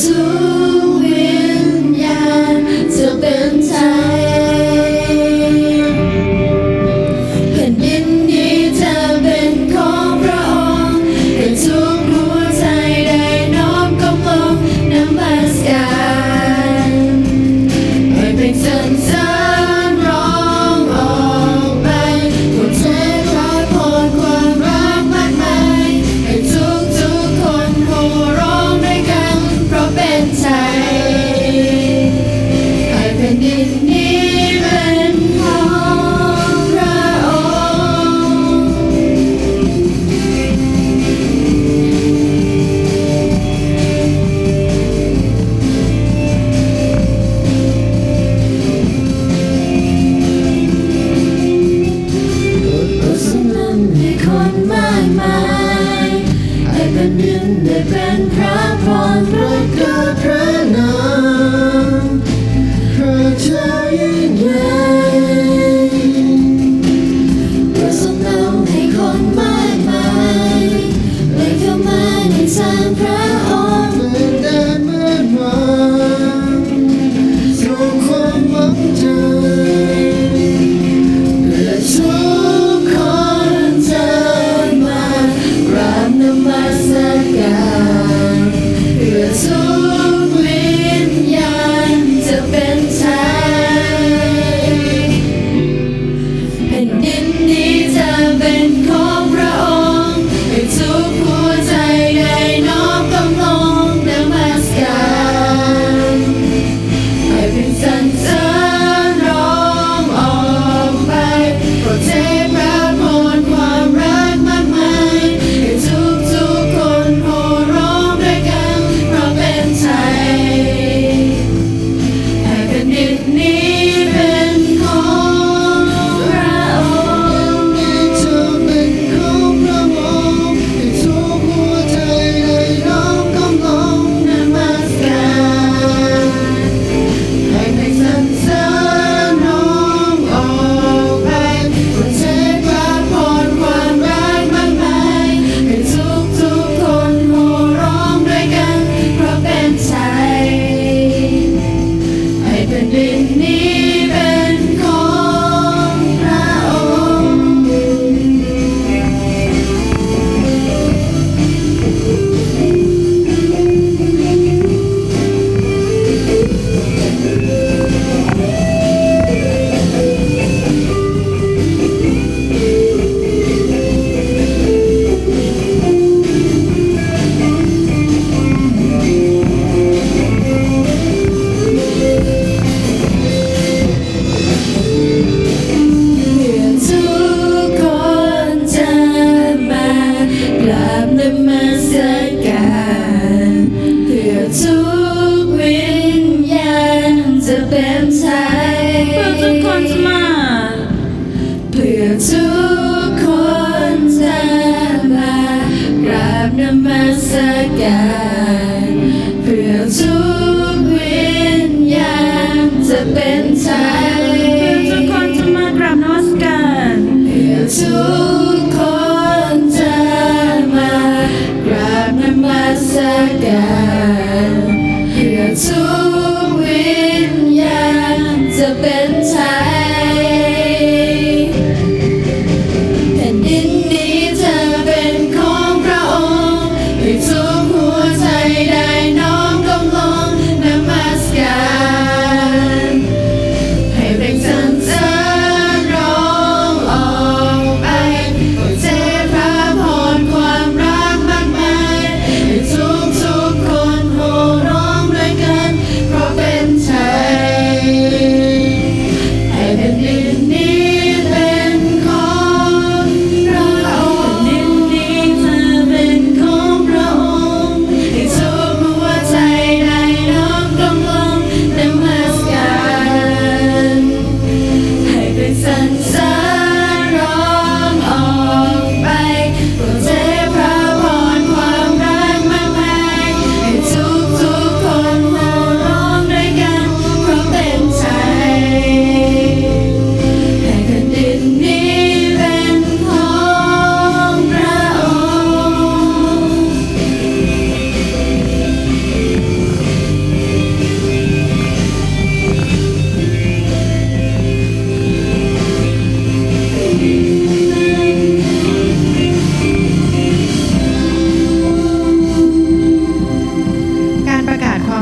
ทุกวิญญาณจะเป็นไทย แผ่นดินนี้จะเป็นของพระองค์ ให้ทุกหัวใจได้น้อมก้มลงนมัสการ ให้เป็นสรรเสริญร้องออกไป โปรดเทพระพรความรักมากมาย ให้ทุกๆคนโห่ร้องด้วยกัน เพราะเป็นไทย ให้แผ่นดินนี้เป็นของพระองค์ โปรดทรงนำให้คนมากมาย ให้แผ่นดินได้เป็นพระพร ประกาศพระนาม พระเจ้ายิ่งใหญ่ โปรดทรงนำให้คนมากมาย ไหลเข้ามาในทางพระองค์ เดินเดินเมินมา ทรงความหวังใจ เพื่อทุกคนจะมากราบนมัสการ เพื่อทุกวิญญาณจะเป็นไทย แผ่นดินนี้จะเป็นของพระองค์ ให้ทุกหัวใจได้น้อมก้มลงนมัสการ ให้เป็นสรรเสริญร้องออกไป โปรดเทพระพรความรักมากมาย ให้ทุกๆคนโห่ร้องด้วยกัน เพราะเป็นไทย ให้แผ่นดินนี้เป็นของพระองค์ จะเป็นของพระองค์ ให้ทุกหัวใจได้น้อมก้มลงนมัสการ ให้เป็นสรรเสริญร้องออกไป โปรดเทพระพรความรักมากมาย ให้ทุกๆคนโห่ร้องด้วยกัน เพราะเป็นไทย ให้แผ่นดินนี้เป็นของพระองค์ เพื่อทุกคนจะมากราบนมัสการ เพื่อทุกวิญญาณจะเป็นไทย เพื่อทุกคนจะมา เพื่อทุกคนจะมากราบนมัสการ เพื่อทุกวิญญาณจะเป็นไทย เพื่อทุกคนจะมากราบนมัสการ เพื่อทุกคนจะมากราบนมัสการ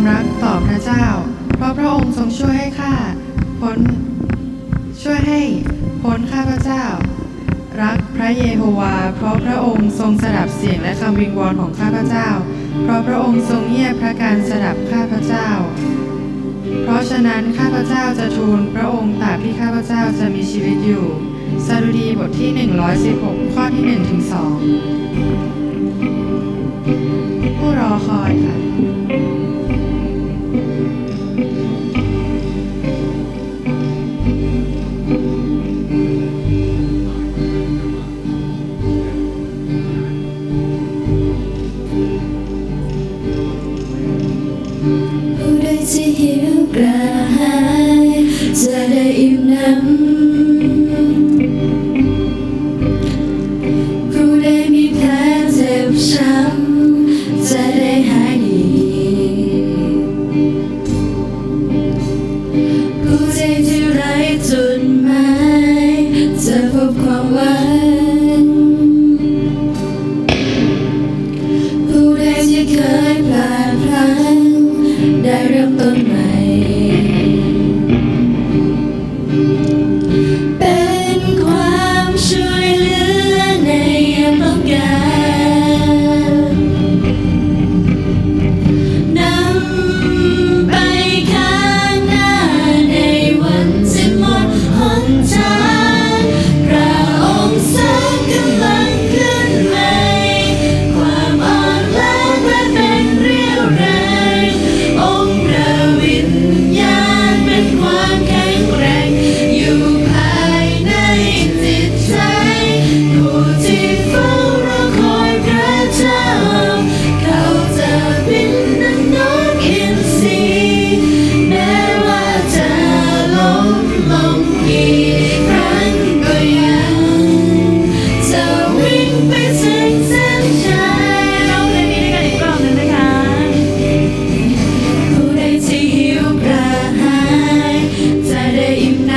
รักต่อพระเจ้า เพราะพระองค์ทรงช่วยให้ข้าพ้น ช่วยให้พ้นข้าพเจ้า รักพระเยโฮวาห์ เพราะพระองค์ทรงสดับเสียงและคำวิงวอนของข้าพเจ้า เพราะพระองค์ทรงเงียบพระการสดับข้าพเจ้า เพราะฉะนั้นข้าพเจ้าจะทูลพระองค์ตราบที่ข้าพเจ้าจะมีชีวิตอยู่ สดุดีบทที่ หนึ่งร้อยสิบหก ข้อที่ หนึ่ง ถึง สอง ผู้รอคอยค่ะ ผู้ใดที่หิวกระหายจะได้อิ่มหนำ ผู้ใดมีแผลเจ็บช้ำจะได้หายดี ผู้ใดที่ไร้จุดหมายจะพบความหวัง ผู้ใดที่เคยพลาดพลั้งได้เริ่มต้นใหม่ เป็นความช่วยเหลือในยามต้องการ นำไปข้างหน้าในวันที่หมดหนทาง พระองค์ทรงกำลังเคลื่อนไหว ความอ่อนแรงและเป็นเรี่ยวแรง องค์พระวิญญาณเป็นความแข็งแกร่ง อยู่ภายในจิตใจ ผู้ที่เฝ้ารอคอยพระเจ้า เขาจะบินดังนกอินทรี แม้ว่าจะล้มลงกี่ครั้งก็ยัง จะวิ่งไปถึงเส้นชัย ร้องเพลงนี้ด้วยกันอีกรอบหนึ่งนะคะ ผู้ใดที่หิวกระหาย จะได้อิ่มหน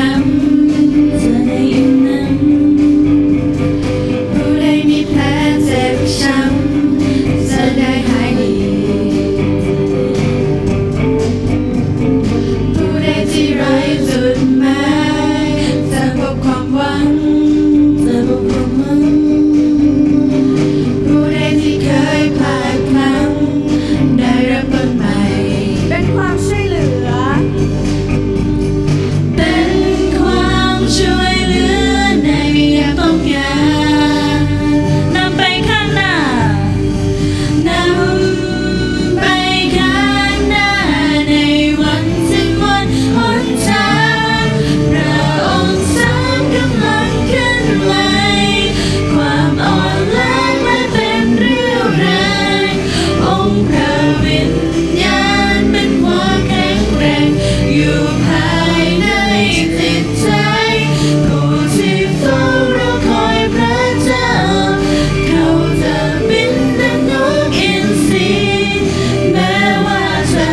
ำ จะได้อิ่มหนำ ผู้ใดมีแผลเจ็บช้ำ จะได้หายดี ผู้ใดที่ไร้จุดหมาย จะพบความหวัง จะพบความหวัง ผู้ใดที่เคยพลาดพลั้ง ได้เริ่มต้นใหม่ เป็นความช่วยเหลือ เป็นความช่วยเหลือในยามต้องการ นำไปข้างหน้า นำไปข้างหน้าในวันที่หมดหนทาง พระองค์ทรงกำลังเคลื่อนไหว ความอ่อนแรงและเป็นเรี่ยวแรง องค์พระวิญญาณเป็นความแข็งแกร่ง อยู่ภายในจิตใจ ผู้ที่เฝ้ารอคอยพระเจ้า เขาจะบินดังนกอินทรี แม้ว่าจะ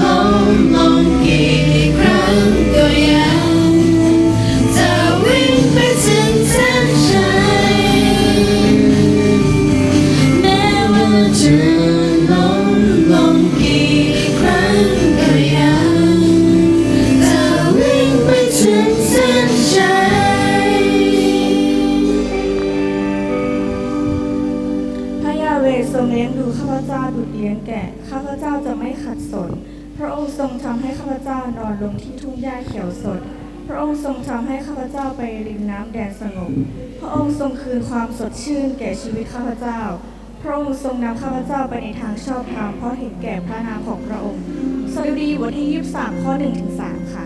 ล้มลงกี่ครั้งก็ยัง จะวิ่งไปถึงเส้นชัย แม้ว่าจะล้มลงกี่ครั้งก็ยัง จะวิ่งไปถึงเส้นชัย พระยาห์เวห์ทรงเลี้ยงดูข้าพเจ้าดุจเลี้ยงแกะ ข้าพเจ้าจะไม่ขัดสน พระองค์ทรงทำให้ข้าพเจ้านอนลงที่ทุ่งหญ้าเขียวสด พระองค์ทรงทำให้ข้าพเจ้าไปริมน้ำแดนสงบ พระองค์ทรงคืนความสดชื่นแก่ชีวิตข้าพเจ้า พระองค์ทรงนำข้าพเจ้าไปในทางชอบธรรม เพราะเห็นแก่พระนามของพระองค์ สดุดีบทที่ ยี่สิบสาม ข้อ หนึ่ง ถึง สาม ค่ะ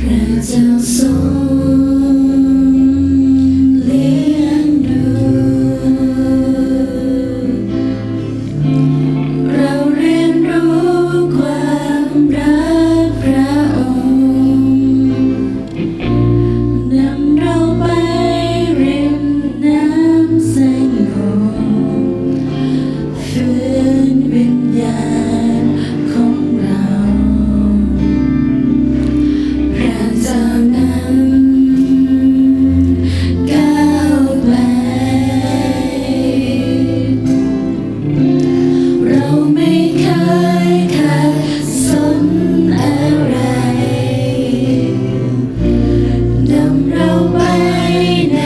พระเจ้าทรงเลี้ยงดู เราเรียนรู้ความรักพระองค์ นำเราไปริมน้ำสงบ ฝืนวิญญาณของเรา พระเจ้านำก้าวไป เราไม่เคยขัดสนอะไร นำเราไปใน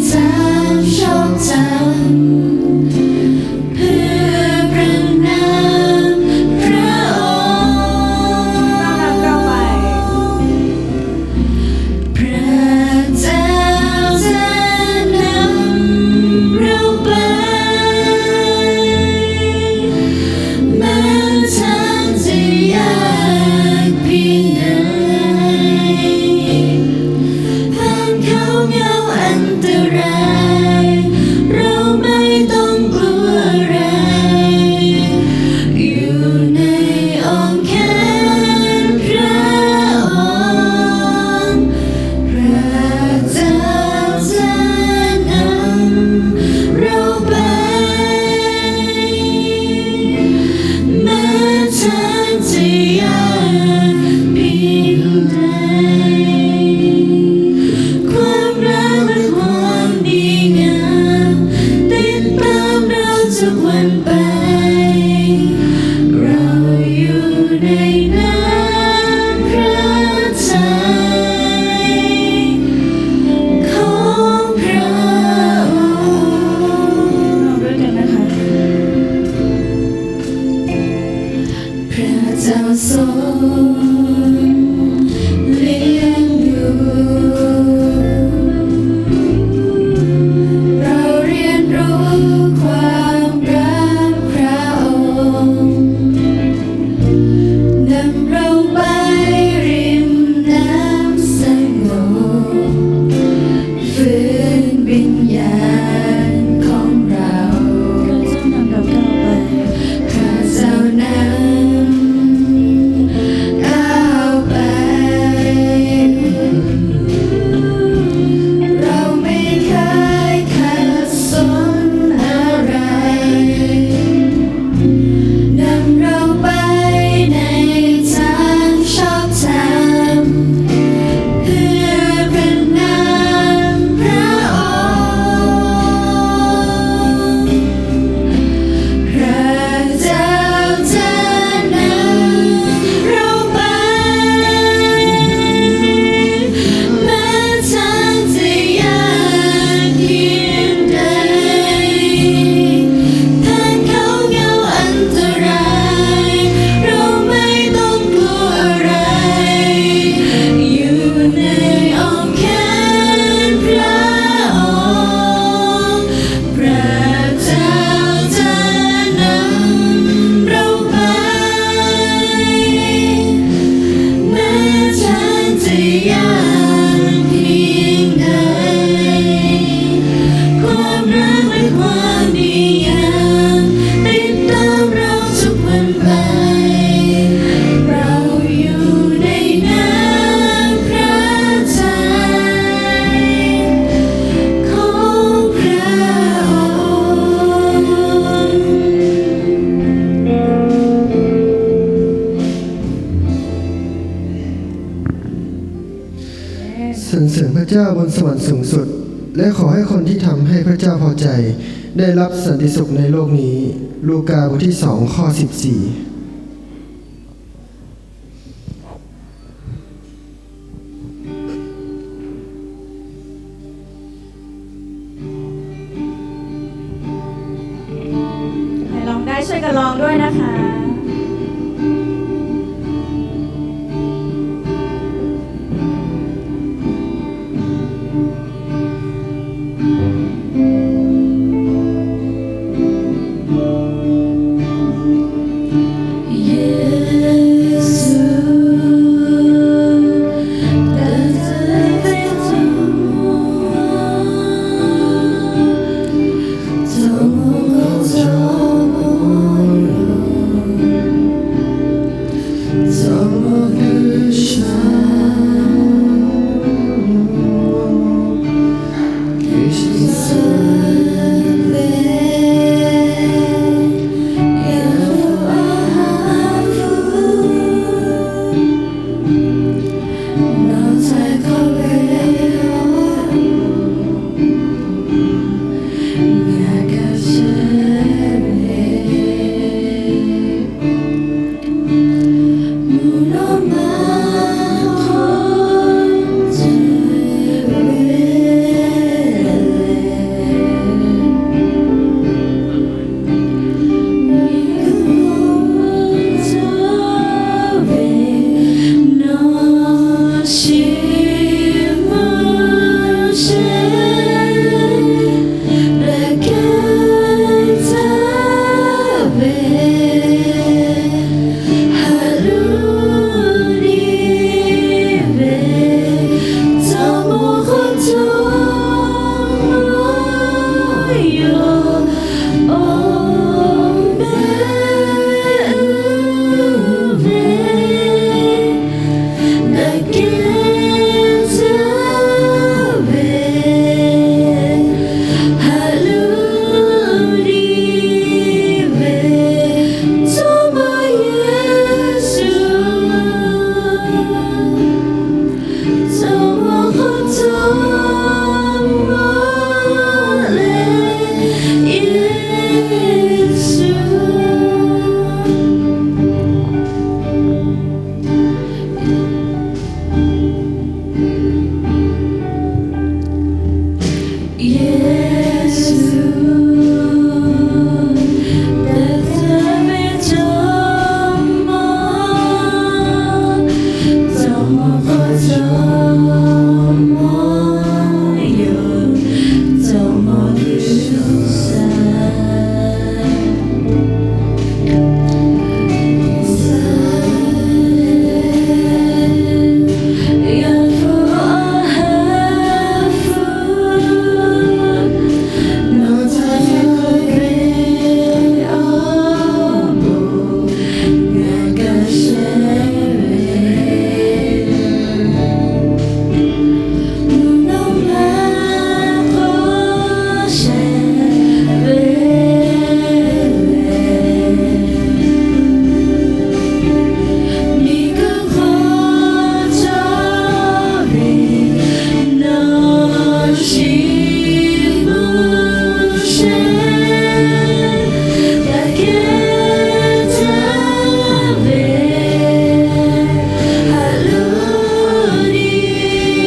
ทางชอบธรรม เพื่อพระนามพระองค์ พระเจ้าจะนำเราไป แม้ทางจะยากเพียงใด ผ่านเขาเงาอันตราย เราไม่ต้องกลัวอะไร อยู่ในอ้อมแขนพระองค์ พระเจ้าจะนำเราไป แม้ทางจะยากเพียงใด ความรักและความดีงาม ติดตามเราทุกวันไป เราอยู่ในน้ำพระทัยของพระองค์ ร้องด้วยกันนะคะ พระเจ้าทรงเลี้ยงดู เราเรียนรู้ความรักพระองค์ นำเราไปริมน้ำสงบ ฝืนวิญญาณของเรา พระเจ้านำเราก้าวไป พระเจ้านำก้าวไป เราไม่เคยขัดสนอะไร นำเราไปในทางชอบธรรม เพื่อพระนามพระองค์ พระเจ้าจะนำเราไป แม้ทางจะยากเพียงใด ผ่านเขาเงาอันตราย เราไม่ต้องกลัวอะไร อยู่ในอ้อมแขนพระองค์ พระเจ้าจะนำเราไป แม้ทางจะยากเพียงใด ความรักและความดีงาม ติดตามเราทุกวันไป เราอยู่ในน้ำพระทัยของพระองค์ สรรเสริญพระเจ้าบนสวรรค์สูงสุด และขอให้คนที่ทำให้พระเจ้าพอใจ ได้รับสันติสุขในโลกนี้ ลูกาบทที่สอง ข้อสิบสี่ ใครร้องได้ช่วยกันร้องด้วยนะคะ Chi mvuhˇ shehˍ daꞈ kehˉ taˍ ve, haꞈ luˇ liˇ ve, tawˇ mawˇ hk'aw tawˇ mawˇ yaw awˬ mehˆ uˉ ve, daꞈ kehˉ taˍ ve, haꞈ luˇ liˇ ve, tawˇ mawˇ Yeˍsuˆ, tawˇ mawˇ hk'aw tawˇ mawˇ leh Yeˍsuˆ. Yeˍsuˆ, daꞈ taˍ ve tawˇ mawˇ, tawˇ mawˇ hk'aw tawˇ mawˇ yaw, tawˇ mawˇ G'uiˬsha. Yeˍsuˆ.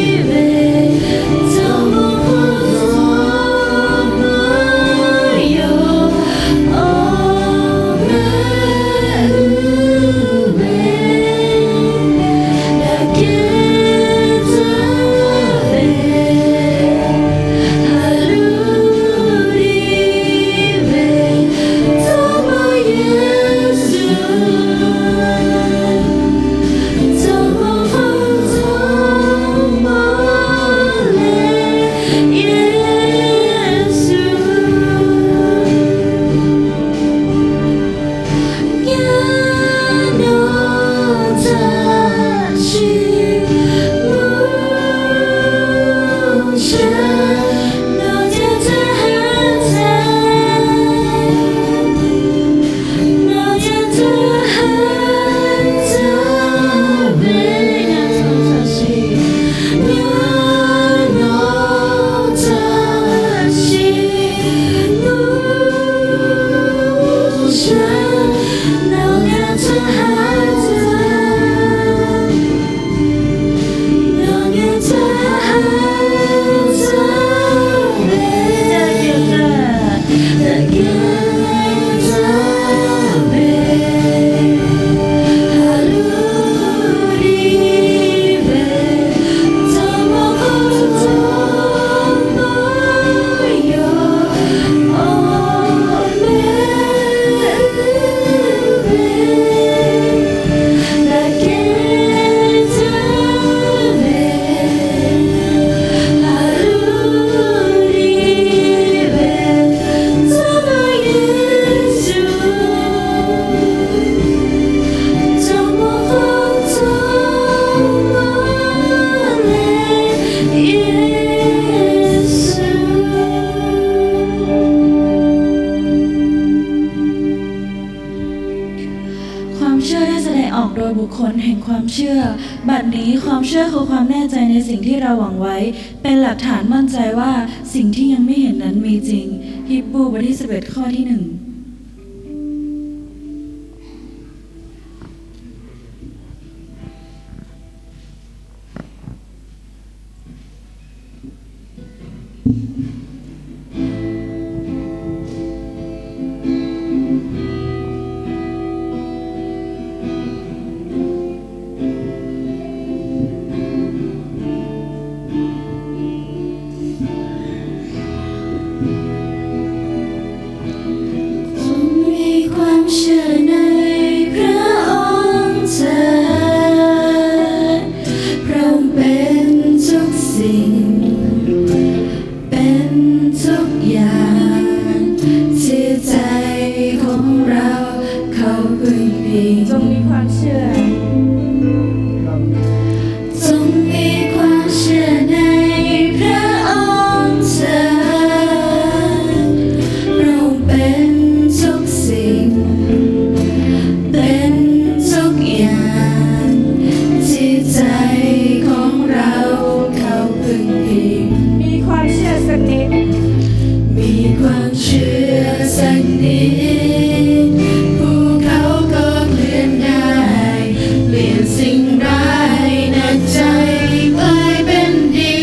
ความเชื่อได้แสดงออกโดยบุคคลแห่งความเชื่อ บัดนี้ความเชื่อคือความแน่ใจในสิ่งที่เราหวังไว้ เป็นหลักฐานมั่นใจว่าสิ่งที่ยังไม่เห็นนั้นมีจริง ฮีบรูบทที่สิบเอ็ด ข้อที่หนึ่ง Yeˍsuˆ มีความเชื่อในพระองค์เถิด พระองค์เป็นทุกสิ่ง เป็นทุกอย่าง ที่ใจของเราเข้าพึ่งพิง มีความเชื่อสักนิด มีความเชื่อสักนิด ภูเขาก็เคลื่อนได้ เปลี่ยนสิ่งร้ายในใจกลายเป็นดี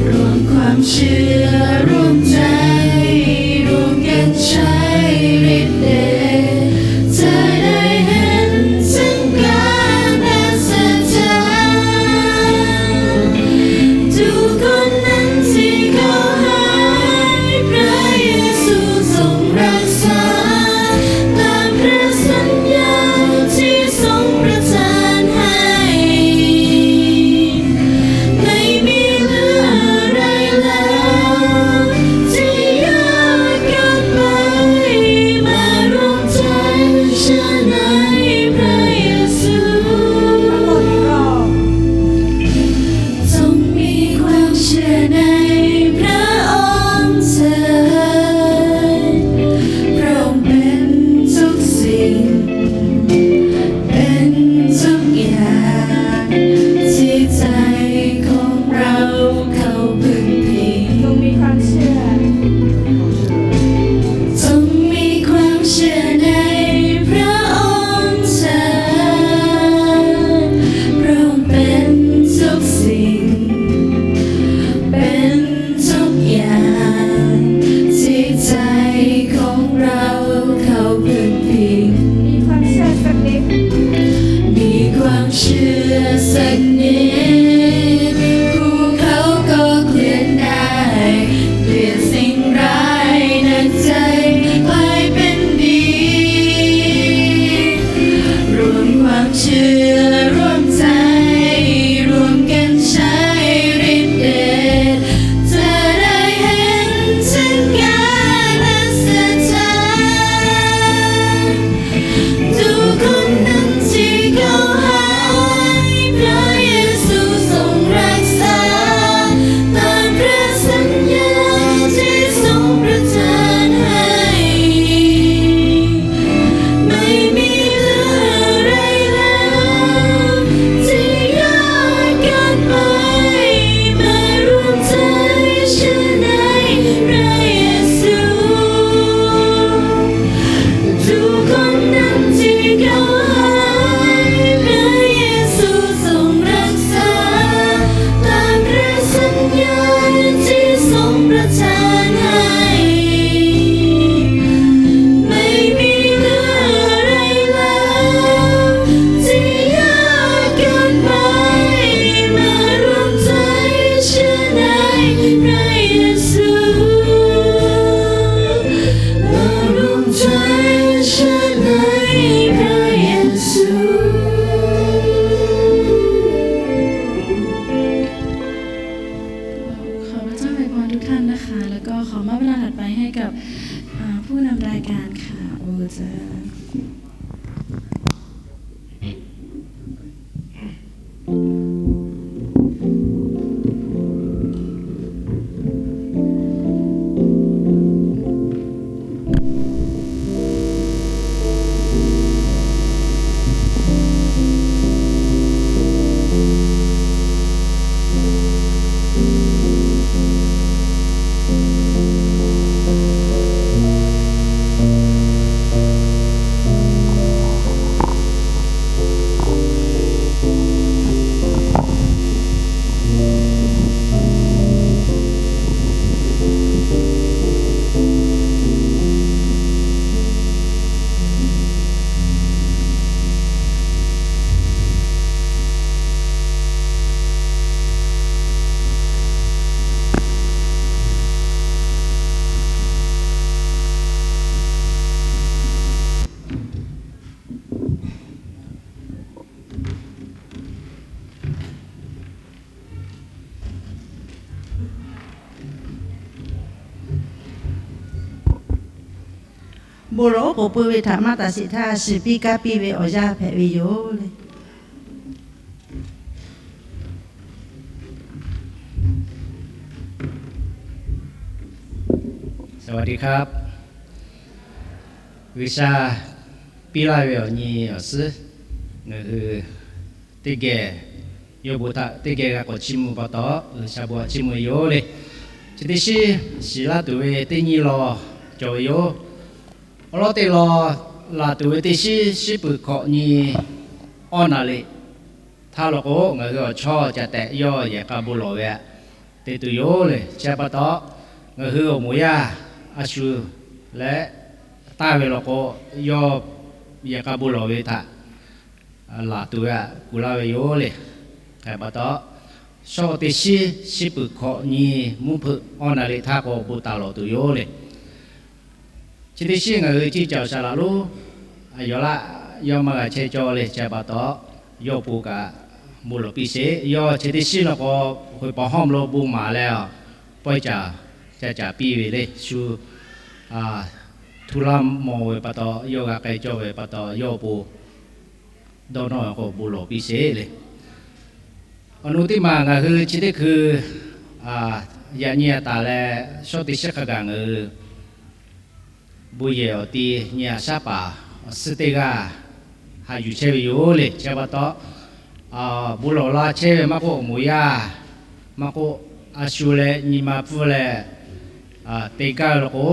รวมความเชื่อร่วมใจ ร่วมกันใช้ฤทธิ์เดช จะได้เห็นถึงการอัศจรรย์ ทุกคนนั้นที่เขาหาย พระเยซูทรงรักษา ตามพระสัญญาที่ทรงประทานให้ ไม่มีเหลืออะไรแล้ว ที่ยากเกินไป มาร่วมใจเชื่อในพระเยซู ทั้งหมดอีกรอบ จงมีความเชื่อในพระองค์เถิด พระองค์เป็นทุกสิ่ง เป็นทุกอย่าง ที่ใจของเราเข้าพึ่งพิง จงมีความเชื่อ จงมีความเชื่อในพระองค์เถิด พระองค์เป็นทุกสิ่ง เป็นทุกอย่าง ที่ใจของเราเข้าพึ่งพิง มีความเชื่อสักนิด มีความเชื่อสักนิด ภูเขาก็เคลื่อนได้ เปลี่ยนสิ่งร้ายในใจกลายเป็นดี รวมความเชื่อร่วมใจ ร่วมกันใช้ฤทธิ์เดช จะได้เห็นถึงการอัศจรรย์ ทุกคนนั้นที่เขาหาย พระเยซูทรงรักษา ตามพระสัญญาที่ทรงประทานให้ ไม่มีเหลืออะไรแล้ว ที่ยากเกินไป มาร่วมใจเชื่อในพระเยซู ทุกคนนั้นที่เขาหาย พระเยซูทรงรักษา ตามพระสัญญาที่ทรงประทานให้ ไม่มีเหลืออะไรแล้ว ที่ยากเกินไป มาร่วมใจเชื่อในพระเยซู มาร่วมใจเชื่อในพระเยซู ขอพระเจ้าอวยพรทุกท่านนะคะ แล้วก็ขอมอบเวลาถัดไปให้กับ อ่า ผู้นำรายการค่ะ โอเจ้า Bon lawˬ oˉ k'oˍ pui ve htaꞈ maˇ taˍ sheˍ htaˇ, shiˍ piˇ kaˇ piˇ ve awˬ yanˇ hpehꞈ ve yoˬ le. สวัสดีครับ G'uiˬsha piˇ laˇ ve awˬ nyi awˬ suhˉ ngaˬ hui teˇ geh yawˇ bon htaꞈ teˇ geh g'a k'awꞈ chiˇ mvuh pa taw, G'uiˬsha bon htaꞈ chiˇ mvuh ve yoˬ le. Chi teˇ shinˉ shiˍ laˇ tuˬ ve teˇ nyi lawˬ cawˬ ve yoˬ. Awˬ lawn teˇ lawˬ laˬ tuˬ ve teˇ shinˉ shiˉ peuˬ hkawꞈ nyi awˇ naˍ riˍ htaˇ law k'o, ngaˬ hui awˬ chawˇ ca tehꞈ yawˇ yehˬ k'a bon lawˬ ve htaꞈ te tuˬ yoˬ le. Chi pa taw, ngaˬ hui awˬ moˍ yaˇ a shu leh taˇ ve law k'o, yawˇ yehˬ k'a bon lawˬ ve htaꞈ laˬ tuˬ ve htaꞈ kuˬ laˇ ve yoˬ le. Hk'e pa taw, shawˉ teˇ shinˉ shiˉ peuˬ hkawꞈ nyi mvuhˇ hpeuꞈ awˇ naˍ riˍ htaˇ k'o bon taˍ lawˬ tuˬ yoˬ le. Chi teˇ shinˉ ngaˬ hui ciˇ caˬ saˍ laꞈ lonˉ, a, yawˬ laˆ yawˇ maˇ g'a chehˇ cawˇ le. Chi pa taw, yawˇ pon kaꞈ bon lawˬ piˇ sheˍ. Yawˇ chi teˇ shinˉ law k'o, hk'e paˍ hawˉ lo bon maˍ leh, pawehˇ caˍ ca caˍ piˇ ve le. Shu htu laˇ mawˬ ve pa taw, yawˇ g'a k'ai cawˇ ve pa taw, yawˇ pon dawˇ nawˇ ve k'o bon lawˬ piˇ sheˍ le. Awˬ nu teˇ maˬ ngaˬ hui chi teˇ hkui yaꞈ nyi a taˍ leh, shawˉ teˇ shinˉ hk'a gaˬ ngaˬ hui bon yehˬ awˬ ti nyi a shaˉ paˍ awˬ suhˉ teˇ g'aˇ haꞈ yuˬ chehˇ ve yoˬ le. Chi pa taw, bon lawˬ la chehˇ ve maˇ k'oˆ, awˬ moˍ yaˇ maˇ k'oˆ, a shu leh nyi ma pfuhˇ leh te gaˇ ve law k'o,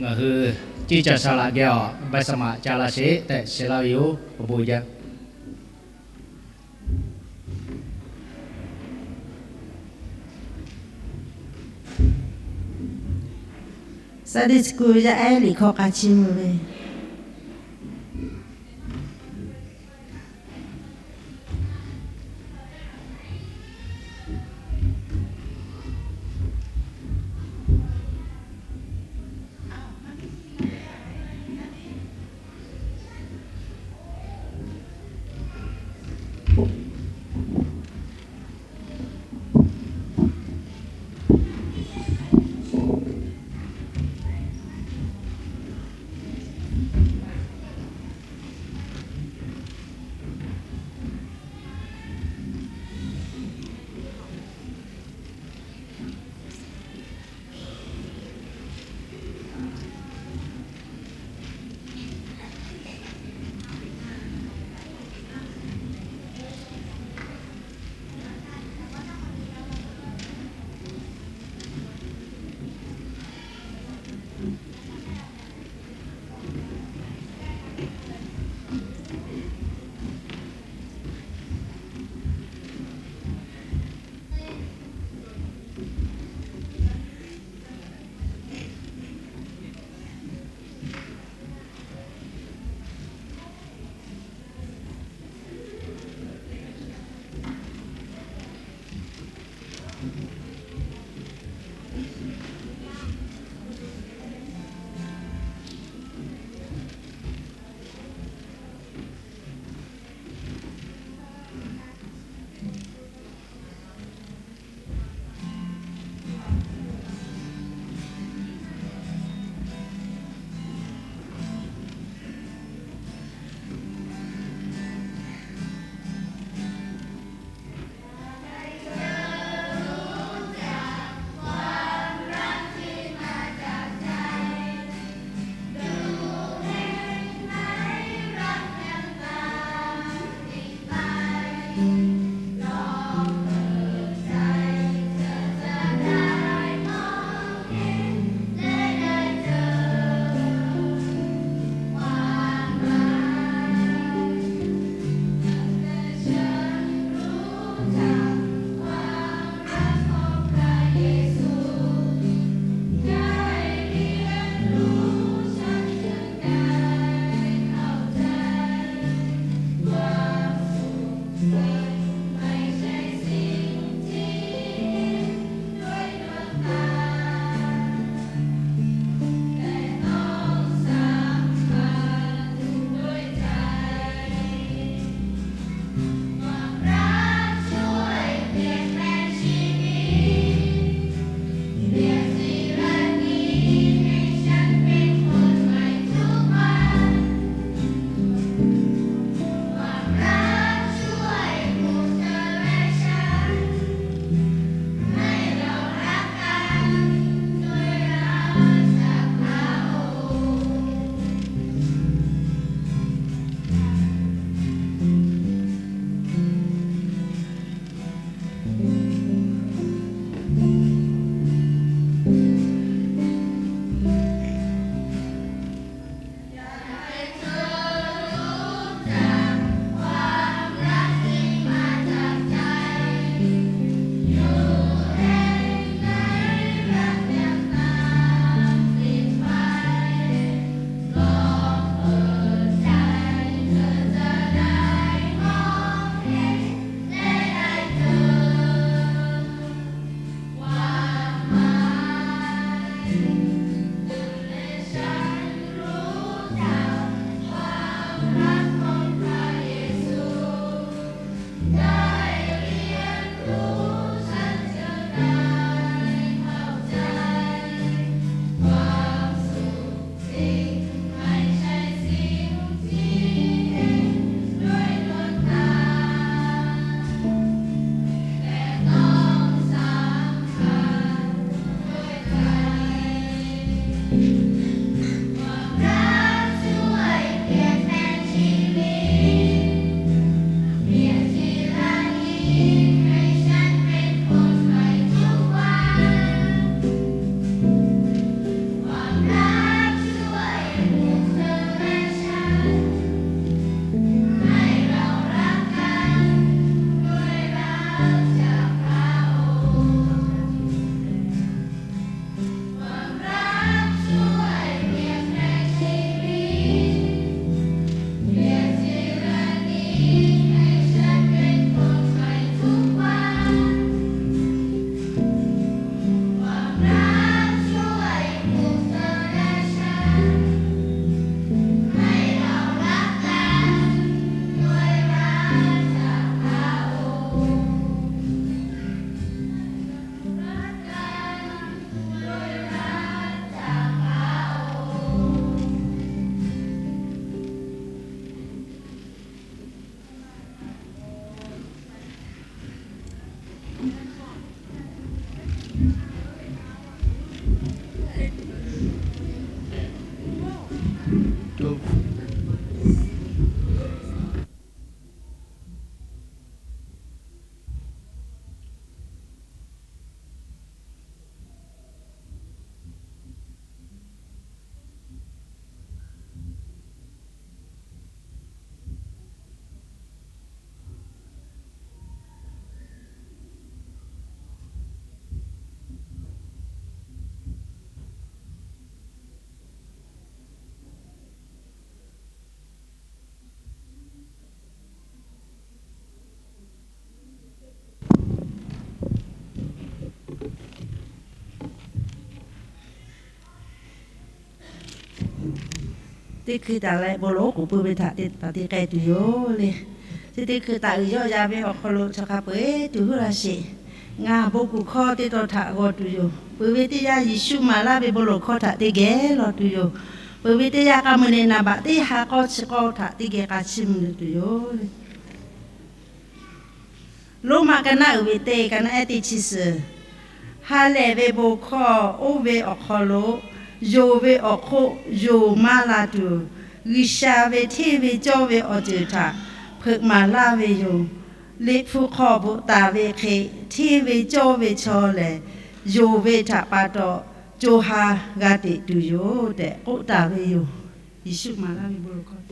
ngaˬ hui ciˇ caˬ saˍ laꞈ geh awˬ ใบสมัคร ca laˇ sheˍ tehꞈ sheh laˇ ve yoˬ. Awˬ bon jaˇ. Sunday school yaˇ ehˉ liꞈ hkawˇ k'a chiˇ mvuh ve. Teˇ hkui taˍ leh bon lawˬ oˉ k'oˍ pui ve htaꞈ teˇ hpaˍ te k'ai tuˬ yoˬ le. Chi teˇ hkui taˍ uiˍ yawˆ ya ve awˬ hk'aw lo chaw hk'a peu-eˬ tuˬ huˉ la sheˍ. Ngaˬ bon kuˬ hkawˇ teˇ tawn htaꞈ g'aw tuˬ yoˬ. Peuˬ ve teˇ yanˇ Yeˍsuˆ maˍ laˇ ve bon lawˬ hkawˇ htaꞈ teˇ geh lawˬ tuˬ yoˬ. Peuˬ ve teˇ yanˇ k'a mui ne naˍ baꞈ teˇ ha k'awˇ chi k'awˇ htaꞈ teˇ geh k'a chiˇ mvuh tuˬ yoˬ le. Roˉmaꞈ ka naˆ uiˍ ve teˇ ka naˆ ehˉ teˇ chi suhˍ. Ha lehˬ ve bon hkawˇ oˇ ve awˬ hk'aw lo yonˍ ve awˬ hk'oˆ yonˍ maˇ la tuˬ, G'uiˬsha ve hteˇ ve cawˇ ve awˬ ceuˬ htaꞈ hpeuꞈ maˍ laˇ ve yoˬ. Liꞈ hpu hk'aw bvuhꞈ taˍ ve hk'e, hteˇ ve cawˇ ve chaw lehˬ, yonˍ ve htaꞈ pa taw co ha g'a teꞈ tuˬ yoˬ tehꞈ k'oˆ taˍ ve yoˬ. Yeˍsuˆ maˍ laˇ ve bon lawˬ hkawˇ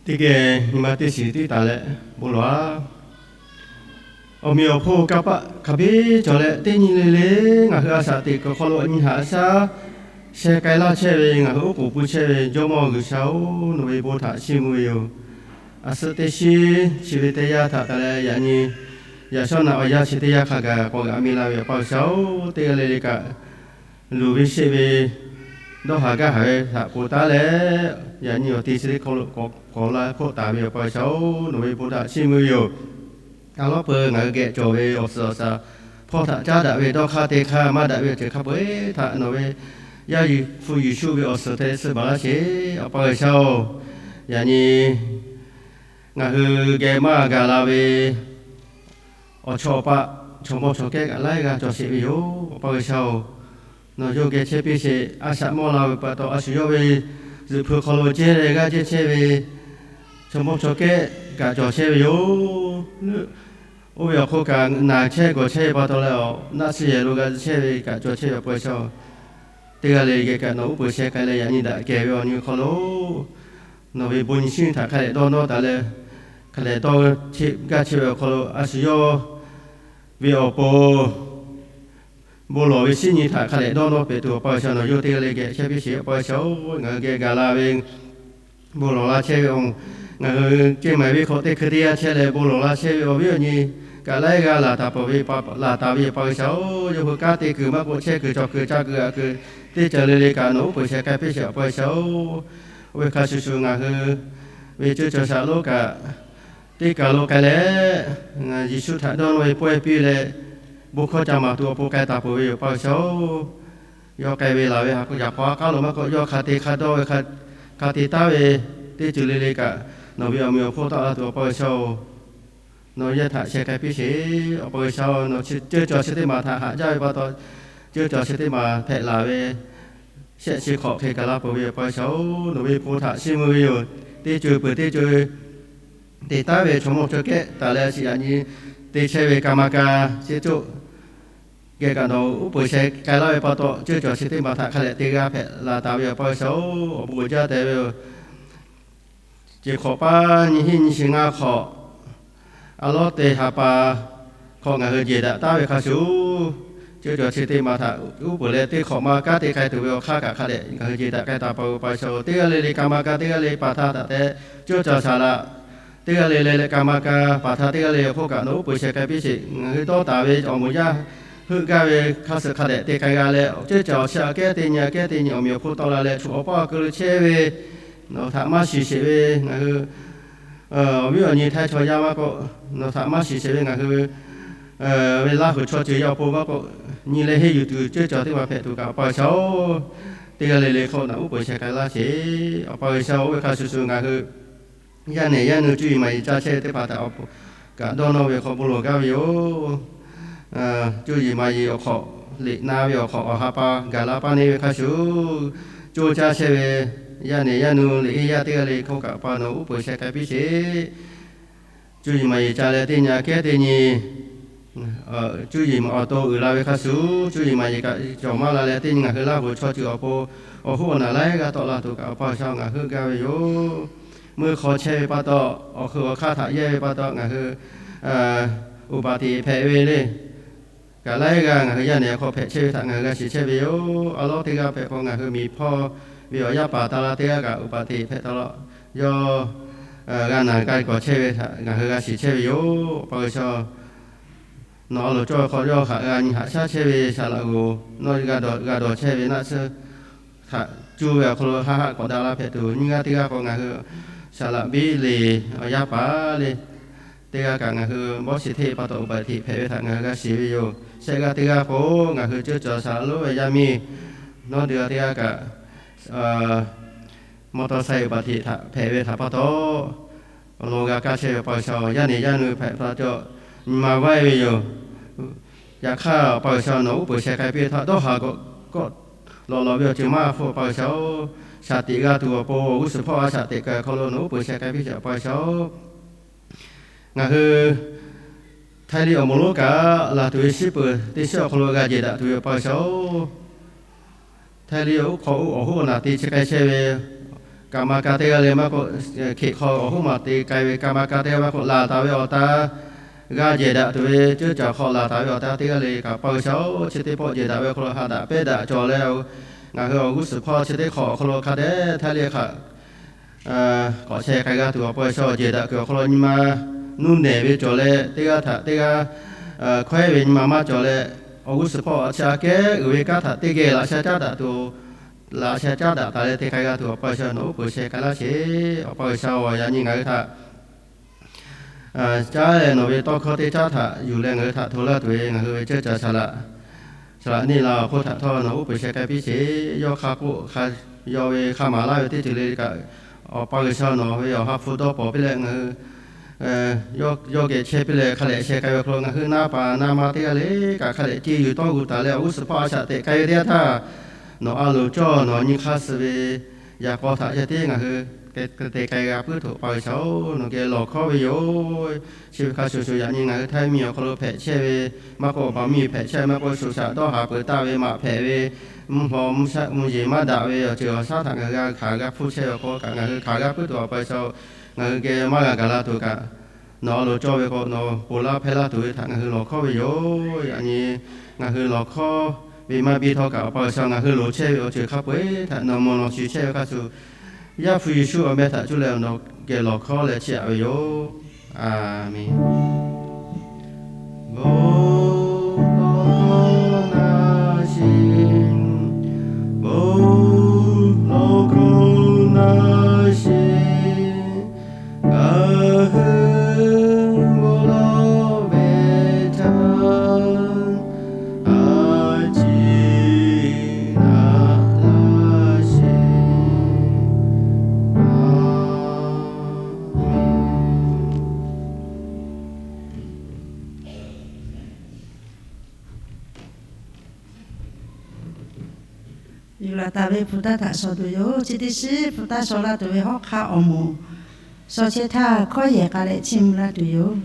Teˇ geh nyi ma teˇ shiˍ tiˉ taˍ leh bon lawˬ-a. Awˬ meꞈ awˬ hponˇ kanˇ paˆ hk'a biˇ cawˬ leh, teˇ nyi le le ngaˬ hui a shaꞈ teꞈ kuiˬ hk'aw lo a nyi haꞈ shaˉ sheh k'ai laˇ chehˇ ve, ngaˬ hui oˉ k'oˍ pui chehˇ ve Jawˇmawˇ G'uiˬsha-oˬ, nawˬ ve bon htaꞈ chiˇ mvuh ve yoˬ. A suhˆ teˇ shiˉ chi ve teˇ yanˇ htaꞈ taˍ leh yaꞈ nyi yaꞈ shawˉ naꞈ awˬ yanˇ chi teˇ yanˇ hk'a gaˬ k'awꞈ g'aꞈ mi la ve Awˬ pa G'uiˬsha-oˬ, teˇ g'aˇ le le kaꞈ luˬ ve sheˆ ve dawˇ haˍ gaˇ haˍ ve htaꞈ ponˬ taˉ leh, yaꞈ nyi awˬ te chi teˇ hk'aw lo k'awꞈ la hk'oˆ taˍ ve awˬ pa G'uiˬsha-oˬ, nawˬ ve bon htaꞈ chiˇ mvuh ve yoˬ. A lawˉ peuˬ ngaˬ hui geh cawˬ ve awˬ suhˍ awˬ shaˍ hpawˇ htaꞈ caˉ daꞈ ve dawˇ hk'aˇ te hk'aˇ maˇ daꞈ ve awˬ ceuˬ hk'a peu-eˬ htaꞈ nawˬ ve yaˇ yu hpu Yeˍsuˆ ve awˬ suhˍ htaꞈ suh baˬ laˇ sheˍ, awˬ pa G'uiˬsha-oˬ. Yaꞈ nyi ngaˬ hui geh maˇ gaˬ la ve awˬ chawˇ awˬ paˆ, chaw mawˇ chaw kehˉ kaꞈ laiˉ g'aˇ cawˬ sheˍ ve yoˬ, awˬ pa G'uiˬsha-oˬ. Nawˬ yawˇ geh chehˇ piˇ sheˍ. A shaꞈ mawˇ la ve pa taw, a shu yawˇ ve zuhꞈ hpu hk'aw lo jehˇ leh g'aˇ jehˇ chehˇ ve chaw mawˇ chaw kehˉ kaꞈ cawˬ chehˇ ve yoˬ. Oˇ ve awˬ hk'oˆ kaꞈ, naˬ chehˇ gawˬ chehˇ ve pa taw leh, awˬ naˆ suh yehˬ lo g'a chehˇ ve kaꞈ cawˬ chehˇ ve awˬ pa G'uiˬsha-oˬ. Teˇ g'aˇ le geh kaꞈ nawˬ uˉ peunˍ sheh k'ai leh, yaꞈ nyi daꞈ kehˬ ve awˬ nyi hk'aw lo nawˬ ve bon nyi shiˉ htaꞈ hk'a dehꞈ dawˇ nawˇ taˍ leh, hk'a dehꞈ dawˇ cheˆ gaˇ chehˇ ve awˬ hk'aw lo a shu yawˇ ve awˬ pon bon lawˬ ve shinˉ nyi htaꞈ hk'a dehꞈ dawˇ nawˇ pehꞈ tuˬ, awˬ pa G'uiˬsha nawˬ yawˇ teˇ g'aˇ le geh chehˇ piˇ sheˍ, awˬ pa G'uiˬsha-oˬ. Ngaˬ hui geh gaˬ la ve bon lawˬ la chehˇ ve awˬ, ngaˬ hui ceˇ maiˍ ve hk'aw teˇ hkui teˇ yanˇ chehˇ leh bon lawˬ la chehˇ ve awˬ viˉ awˬ nyi kaꞈ laiˉ g'aˇ laˬ taˍ peuˬ ve, laˬ taˍ ve awˬ pa G'uiˬsha-oˬ, yawˇ hui kanˉ te kuiˬ maˇ k'oˆ, chehˇ kuiˬ cawˬ kuiˬ ca kuiˬ aꞈ kuiˬ teˇ ceuˬ le le kaꞈ nawˬ uˉ peunˍ sheh k'ai piˇ sheˍ, awˬ pa G'uiˬsha-oˬ. Oˇ ve hk'a shuˍ shuˍ ngaˬ hui ve cuˇ caw shaˍ lonˉ kaꞈ teˇ kaˬ lo k'ai leh, Yeˍsuˆ htaꞈ dawˇ nawˇ ve pawehˇ piˇ leh, bon hkawˇ ca maˍ tuˬ awˬ pon k'ai taˍ peuˬ ve yoˬ, awˬ pa G'uiˬsha-oˬ. Yawˇ k'ai ve laˬ ve ha k'o yaꞈ k'aw ha k'aˉ lo maˇ k'oˆ, yawˇ hk'a te hk'a dawˇ ve, hk'a te taˉ ve teˇ ceuˬ le le kaꞈ nawˬ ve awˬ meꞈ awˬ hponˇ tawˆ la tuˬ, awˬ pa G'uiˬsha-oˬ, nawˬ yehˇ htaꞈ sheh k'ai piˇ sheˍ, awˬ pa G'uiˬsha-oˬ. Nawˬ cuˇ caw chi teˇ maˬ htaꞈ haꞈ jaˇ ve pa taw, cuˇ caw chi teˇ maˬ hpehꞈ laˬ ve shehˆ chi hk'awꞈ hk'e gaˬ la peuˬ ve awˬ pa G'uiˬsha-oˬ, nawˬ ve bon htaꞈ chiˇ mvuh ve yoˬ. Teˇ ceuˬ peuˬ teˇ ceuˬ te taˉ ve chaw mawˇ chaw kehˉ taˍ leh, chi yaꞈ nyi te chehˇ ve ka ma ka chi coˇ geh kaꞈ nawˬ uˉ peunˍ sheh k'ai laˇ ve pa taw, cuˇ caw chi teˇ maˬ htaꞈ hk'a dehꞈ te g'a hpehꞈ laˬ taˍ ve awˬ pa G'uiˬsha-oˬ, awˬ bon uiˍ jaˇ tehꞈ ve yoˬ. Ceˬ hk'awꞈ paˇ nyiˇ hinˉ nyiˇ chi ngaˇ hk'awꞈ, a lawˉ te ha pa hk'awꞈ ngaˬ hui jehˬ daꞈ taˉ ve hk'a shuˍ, cuˇ caw chi teˇ maˬ htaꞈ uˉ peunˍ leh teˇ hk'awꞈ ma kanˉ te k'ai tuˬ ve awˬ hk'aˇ kaꞈ hk'a dehꞈ ngaˬ hui jehˬ daꞈ k'ai taˍ pa ve awˬ pa G'uiˬsha-oˬ. Teˇ g'aˇ le le ka ma ka teˇ g'aˇ le paˍ htaˇ htaꞈ tehꞈ cuˇ caw shaˍ laꞈ, teˇ g'aˇ le le leh ka ma ka paˍ htaˇ teˇ g'aˇ le awˬ hk'oˆ kaꞈ nawˬ uˉ peunˍ sheh k'ai piˇ sheˍ. Ngaˬ hui dawˇ taˍ ve awˬ moˍ yaˇ heuˆ gaˇ ve hk'a suhˍ hk'a dehꞈ te k'ai g'a leh, cuˇ caw chi aꞈ kehˉ teˇ nyi aꞈ kehˉ teˇ nyi awˬ meꞈ awˬ hponˇ tawˆ la leh, choˬ awˬ paˇ awˬ keu lo chehˇ ve nawˬ htaꞈ maˇ shiˍ sheˍ ve ngaˬ hui awˬ viˉ awˬ nyi htaiˇ chaw yaˇ maˇ k'oˆ, nawˬ htaꞈ maˇ shiˍ sheˍ ve ngaˬ hui ve Laˇ huˍ chaw ceuˬ yaˇ awˬ pon maˇ k'oˆ, nyi leh henˇ yuˬ tuˬ cuˇ caw teˇ maˬ hpehꞈ tuˬ kaꞈ awˬ pa G'uiˬsha-oˬ, teˇ g'aˇ le le hk'oˆ nawˬ uˉ peunˍ sheh k'ai laˇ sheˍ. Awˬ pa G'uiˬsha-oˬ, oˇ ve hk'a shuˍ shuˍ ngaˬ hui yaˇ nehˬ yaˇ nu cuˇ yiˍ maˍ yiˍ ca chehˇ ve teˇ hpaˍ htaꞈ awˬ kaꞈ dawˇ nawˇ ve hk'aw bon lawˬ gaˇ ve yoˬ. Cuˇ yiˍ maˍ yiˍ awˬ hk'awꞈ liꞈ na ve awˬ hk'awꞈ awˬ ha pa gaˬ la paˇ neˇ ve hk'a shuˍ, coˇ caˇ chehˇ ve yaˇ nehˬ yaˇ nu liꞈ henˇ yaˇ teˇ g'aˇ le hk'oˆ kaꞈ pa nawˬ uˉ peunˍ sheh k'ai piˇ sheˍ. Cuˇ yiˍ maˍ yiˍ ca leh teˇ nyi aꞈ kehˉ teˇ nyi cuˇ yiˍ awˬ to uiˍ la ve hk'a shuˍ, cuˇ yiˍ maˍ yiˍ kaꞈ cawˬ maˇ la leh teˇ nyi ngaˬ hui Laˇ huˍ chaw ceuˬ awˬ pon awˬ hoˉ awˬ naˬ laiˉ g'aˇ tawˆ la tuˬ kaꞈ awˬ pa G'uiˬsha ngaˬ hui g'a ve yoˬ. Meuˇ hk'aw chehˇ ve pa taw, awˬ hk'eun awˬ hk'aˇ htaꞈ yehˇ ve pa taw ngaˬ hui uˍ baˬ teꞈ hpehꞈ ve le. Kaꞈ laiˉ g'aˇ ngaˬ hui yaˇ nehˬ hk'aw hpehꞈ chehˇ ve htaꞈ ngaˬ hui g'a shiˍ chehˇ ve yoˬ. A lawˉ teˇ g'aˇ hpehꞈ k'o ngaˬ hui miˬ hpawˇ ve awˬ yaˇ paˍ taˍ la teˇ g'aˇ kaꞈ uˍ baˬ teꞈ hpehꞈ taˍ la, yawˇ g'a naˬ k'ai k'awꞈ chehˇ ve htaꞈ ngaˬ hui g'a shiˍ chehˇ ve yoˬ. Awˬ pa G'uiˬsha, nawˬ a loˍ cawˇ ve hk'aw yawˇ htaꞈ g'a nyi haꞈ shaˉ chehˇ ve saˍ laꞈ g'oˍ nawˇ g'a dawˬ g'a dawˬ chehˇ ve naˆ tsuhˇ htaꞈ cuˇ ve awˬ hk'aw lo haˆ haˆ k'awꞈ daꞈ la hpehꞈ tuˬ, nyiˇ g'aˇ teˇ g'aˇ k'o ngaˬ hui saˍ laꞈ biˇ leˬ awˬ yaˇ paˍ le. Teˇ g'aˇ kaꞈ ngaˬ hui bawˇ shiˍ hteˇ pa taw uˍ baˬ teꞈ hpehꞈ ve htaꞈ ngaˬ hui g'a shiˍ ve yoˬ. Shehˆ g'aˇ teˇ g'aˇ k'o ngaˬ hui cuˇ caw saˍ laꞈ lonˉ ve yaˇ miˇ, nawˉ dui g'aˇ teˇ g'aˇ kaꞈ mawˇ tawˇ sai uˍ baˬ teꞈ htaꞈ hpehꞈ ve htaꞈ pa taw, awˬ lawn g'a kaˇ chehˇ ve awˬ pa G'uiˬsha, yaˇ nehˬ yaˇ nu hpehꞈ pa taw nyi ma vaiˇ ve yoˬ. Yaꞈ hk'aˇ awˬ pa G'uiˬsha nawˬ uˉ peunˍ sheh k'ai piˇ htaˇ dawˇ haˍ g'awˬ kawˆ lawꞈ lawꞈ ve awˬ ceuˬ maˇ hpfuhˇ awˬ pa G'uiˬsha-oˬ, shaˍ teꞈ g'a tuˬ awˬ pon awˬ g'uˇ suhˍ hpawˇ a shaꞈ teꞈ kaꞈ hk'aw lo nawˬ uˉ peunˍ sheh k'ai piˇ sheˍ awˬ pa G'uiˬsha-oˬ. Ngaˬ hui Htaiˇ liˇ awˬ moˍ lonˉ kaꞈ laˬ tuˬ ve shiˉ peuˬ teˇ shiˉ awˬ hk'aw lo g'a jehˬ daꞈ tuˬ ve awˬ pa G'uiˬsha-oˬ, Htaiˇ liˇ oˇ hk'aw oˇ awˬ hoˉ awˬ naˬ te chi k'ai chehˇ ve ka ma ka teˇ g'aˇ le maˇ k'oˆ, hkeꞈ hk'aw awˬ hoˉ maˬ te k'ai ve ka ma ka teˇ g'aˇ maˇ k'oˆ, laˬ taˍ ve awˬ ta g'a jehˬ daꞈ tuˬ ve, cuˇ caˬ hk'aw laˬ taˍ ve awˬ ta teˇ g'aˇ le kaꞈ awˬ pa G'uiˬsha-oˬ, chi teˇ pawˆ jehˬ daꞈ ve awˬ hk'aw lo ha daꞈ pehˉ daꞈ cawˬ leh, ngaˬ hui awˬ g'uˇ suhˍ hpawˇ chi teˇ hk'awꞈ awˬ hk'aw lo hk'a dehꞈ Htaiˇ liˇ hk'aꞈ k'awꞈ sheh k'ai g'a tuˬ awˬ pa G'uiˬsha jehˬ daꞈ kuiˬ awˬ hk'aw lo nyi ma nuˇ nehˬ ve cawˬ leh, teˇ g'aˇ htaꞈ teˇ g'aˇ hkawehˉ ve nyi ma maˇ cawˬ leh, awˬ g'uˇ suhˍ hpawˇ chi aꞈ kehˉ uiˍ ve kanˉ htaꞈ teˇ geh laꞈ sha caˉ daꞈ tuˬ laꞈ sheh caˉ daꞈ taˍ leh te k'ai g'a tuˬ Awˬ pa G'uiˬsha nawˬ uˉ peunˍ sheh k'ai laˇ sheˍ. Awˬ pa G'uiˬsha-oˬ, yaꞈ nyi ngaˬ hui htaꞈ caˉ leh nawˬ ve tawˇ hkawˇ teˇ caˉ htaꞈ yuˬ leh ngaˬ hui htaꞈ hto laˇ tuˬ ve ngaˬ hui ve ceuˇ caˬ saˍ laꞈ, saˍ laꞈ neˇ la awˬ hk'oˆ htaꞈ htawˇ nawˬ uˉ peunˍ sheh k'ai piˇ sheˍ. Yawˇ hk'a k'oˆ hk'a yaw ve hk'a maˍ laˇ ve teˇ ceuˬ le kaꞈ, Awˬ pa G'uiˬsha nawˬ ve awˬ ha hpu dawˇ pawnˍ piˇ leh ngaˬ hui yawˇ geh chehˇ piˇ leh hk'a dehꞈ sheh k'ai ve hk'aw lo ngaˬ hui na paˍ na ma teˇ g'aˇ le kaꞈ hk'a dehꞈ ceˇ yuˬ tawˇ g'uiˬ taˍ leh awˬ g'uˇ suhˍ hpawˇ a shaꞈ teꞈ k'ai ve teˇ yanˇ htaˇ, nawˬ a loˍ cawˇ nawˬ nyi hk'aˇ suh ve yaꞈ k'aw htaꞈ yehˬ teˇ ngaˬ hui te k'ai g'a puiˉ tuˬ Awˬ pa G'uiˬsha-oˬ, nawˬ geh lawˬ hkawˉ ve yoˬ. Chi ve hk'a shuˍ shuˍ yaꞈ nyi ngaˬ hui Htaiˇ miˬ awˬ hk'aw lo hpehꞈ chehˇ ve, maˇ k'oˆ, awˬ pa miˬ hpehꞈ chehˇ ve, maˇ k'oˆ, shuˍ shaꞈ dawˇ haˍ peuˬ taˆ ve, maꞈ hpehꞈ ve, mvuhˇ haw mvuhˇ yeˬ maˇ daꞈ ve awˬ ceuˬ awˬ shaˉ htaꞈ ngaˬ hui g'a hkanˍ g'a hpuˇ chehˇ ve awˬ hk'aw kaꞈ ngaˬ hui hkanˍ g'a puiˉ tuˬ Awˬ pa G'uiˬsha-oˬ, ngaˬ hui geh maˇ g'a gaˬ la tuˬ kaꞈ, nawˬ a loˍ cawˇ ve k'o nawˬ ponˬ laˇ hpehˇ laˇ tuˬ ve htaꞈ ngaˬ hui lawˬ hkawˉ ve yoˬ. Yaꞈ nyi ngaˬ hui lawˬ hkawˉ ve maˇ biˇ htawˇ kaꞈ Awˬ pa G'uiˬsha ngaˬ hui loˍ chehˇ ve awˬ ceuˬ hk'a peu-eˬ htaꞈ nawˬ mvuhˇ naw shuˍ chehˇ ve hk'a shuˍ, Yaˇ hpu Yeˍsuˆ awˬ meh htaꞈ cuˇ leh nawˬ geh lawˬ hkawˉ leh chiˇ aꞈ ve yoˬ. A menˍ. Bon lawˬ hkawˇ na sheˍ, bon lawˬ hkawˇ na sheˍ, ngaˬ hui bon lawˬ ve htaˇ, a ciˉ naꞈ laˇ sheˍ. Yuˬ laˬ taˍ ve hpu taˇ htaꞈ shawˍ tuˬ yoˬ. Chi teˇ shiˉ hpu taˇ shawˍ laˇ tuˬ ve hawˉ hk'aˇ awˬ moˍ shawˍ chehˇ htaˇ hkawˉ yehˬ k'a leh chiˇ mvuh laˇ tuˬ yoˬ.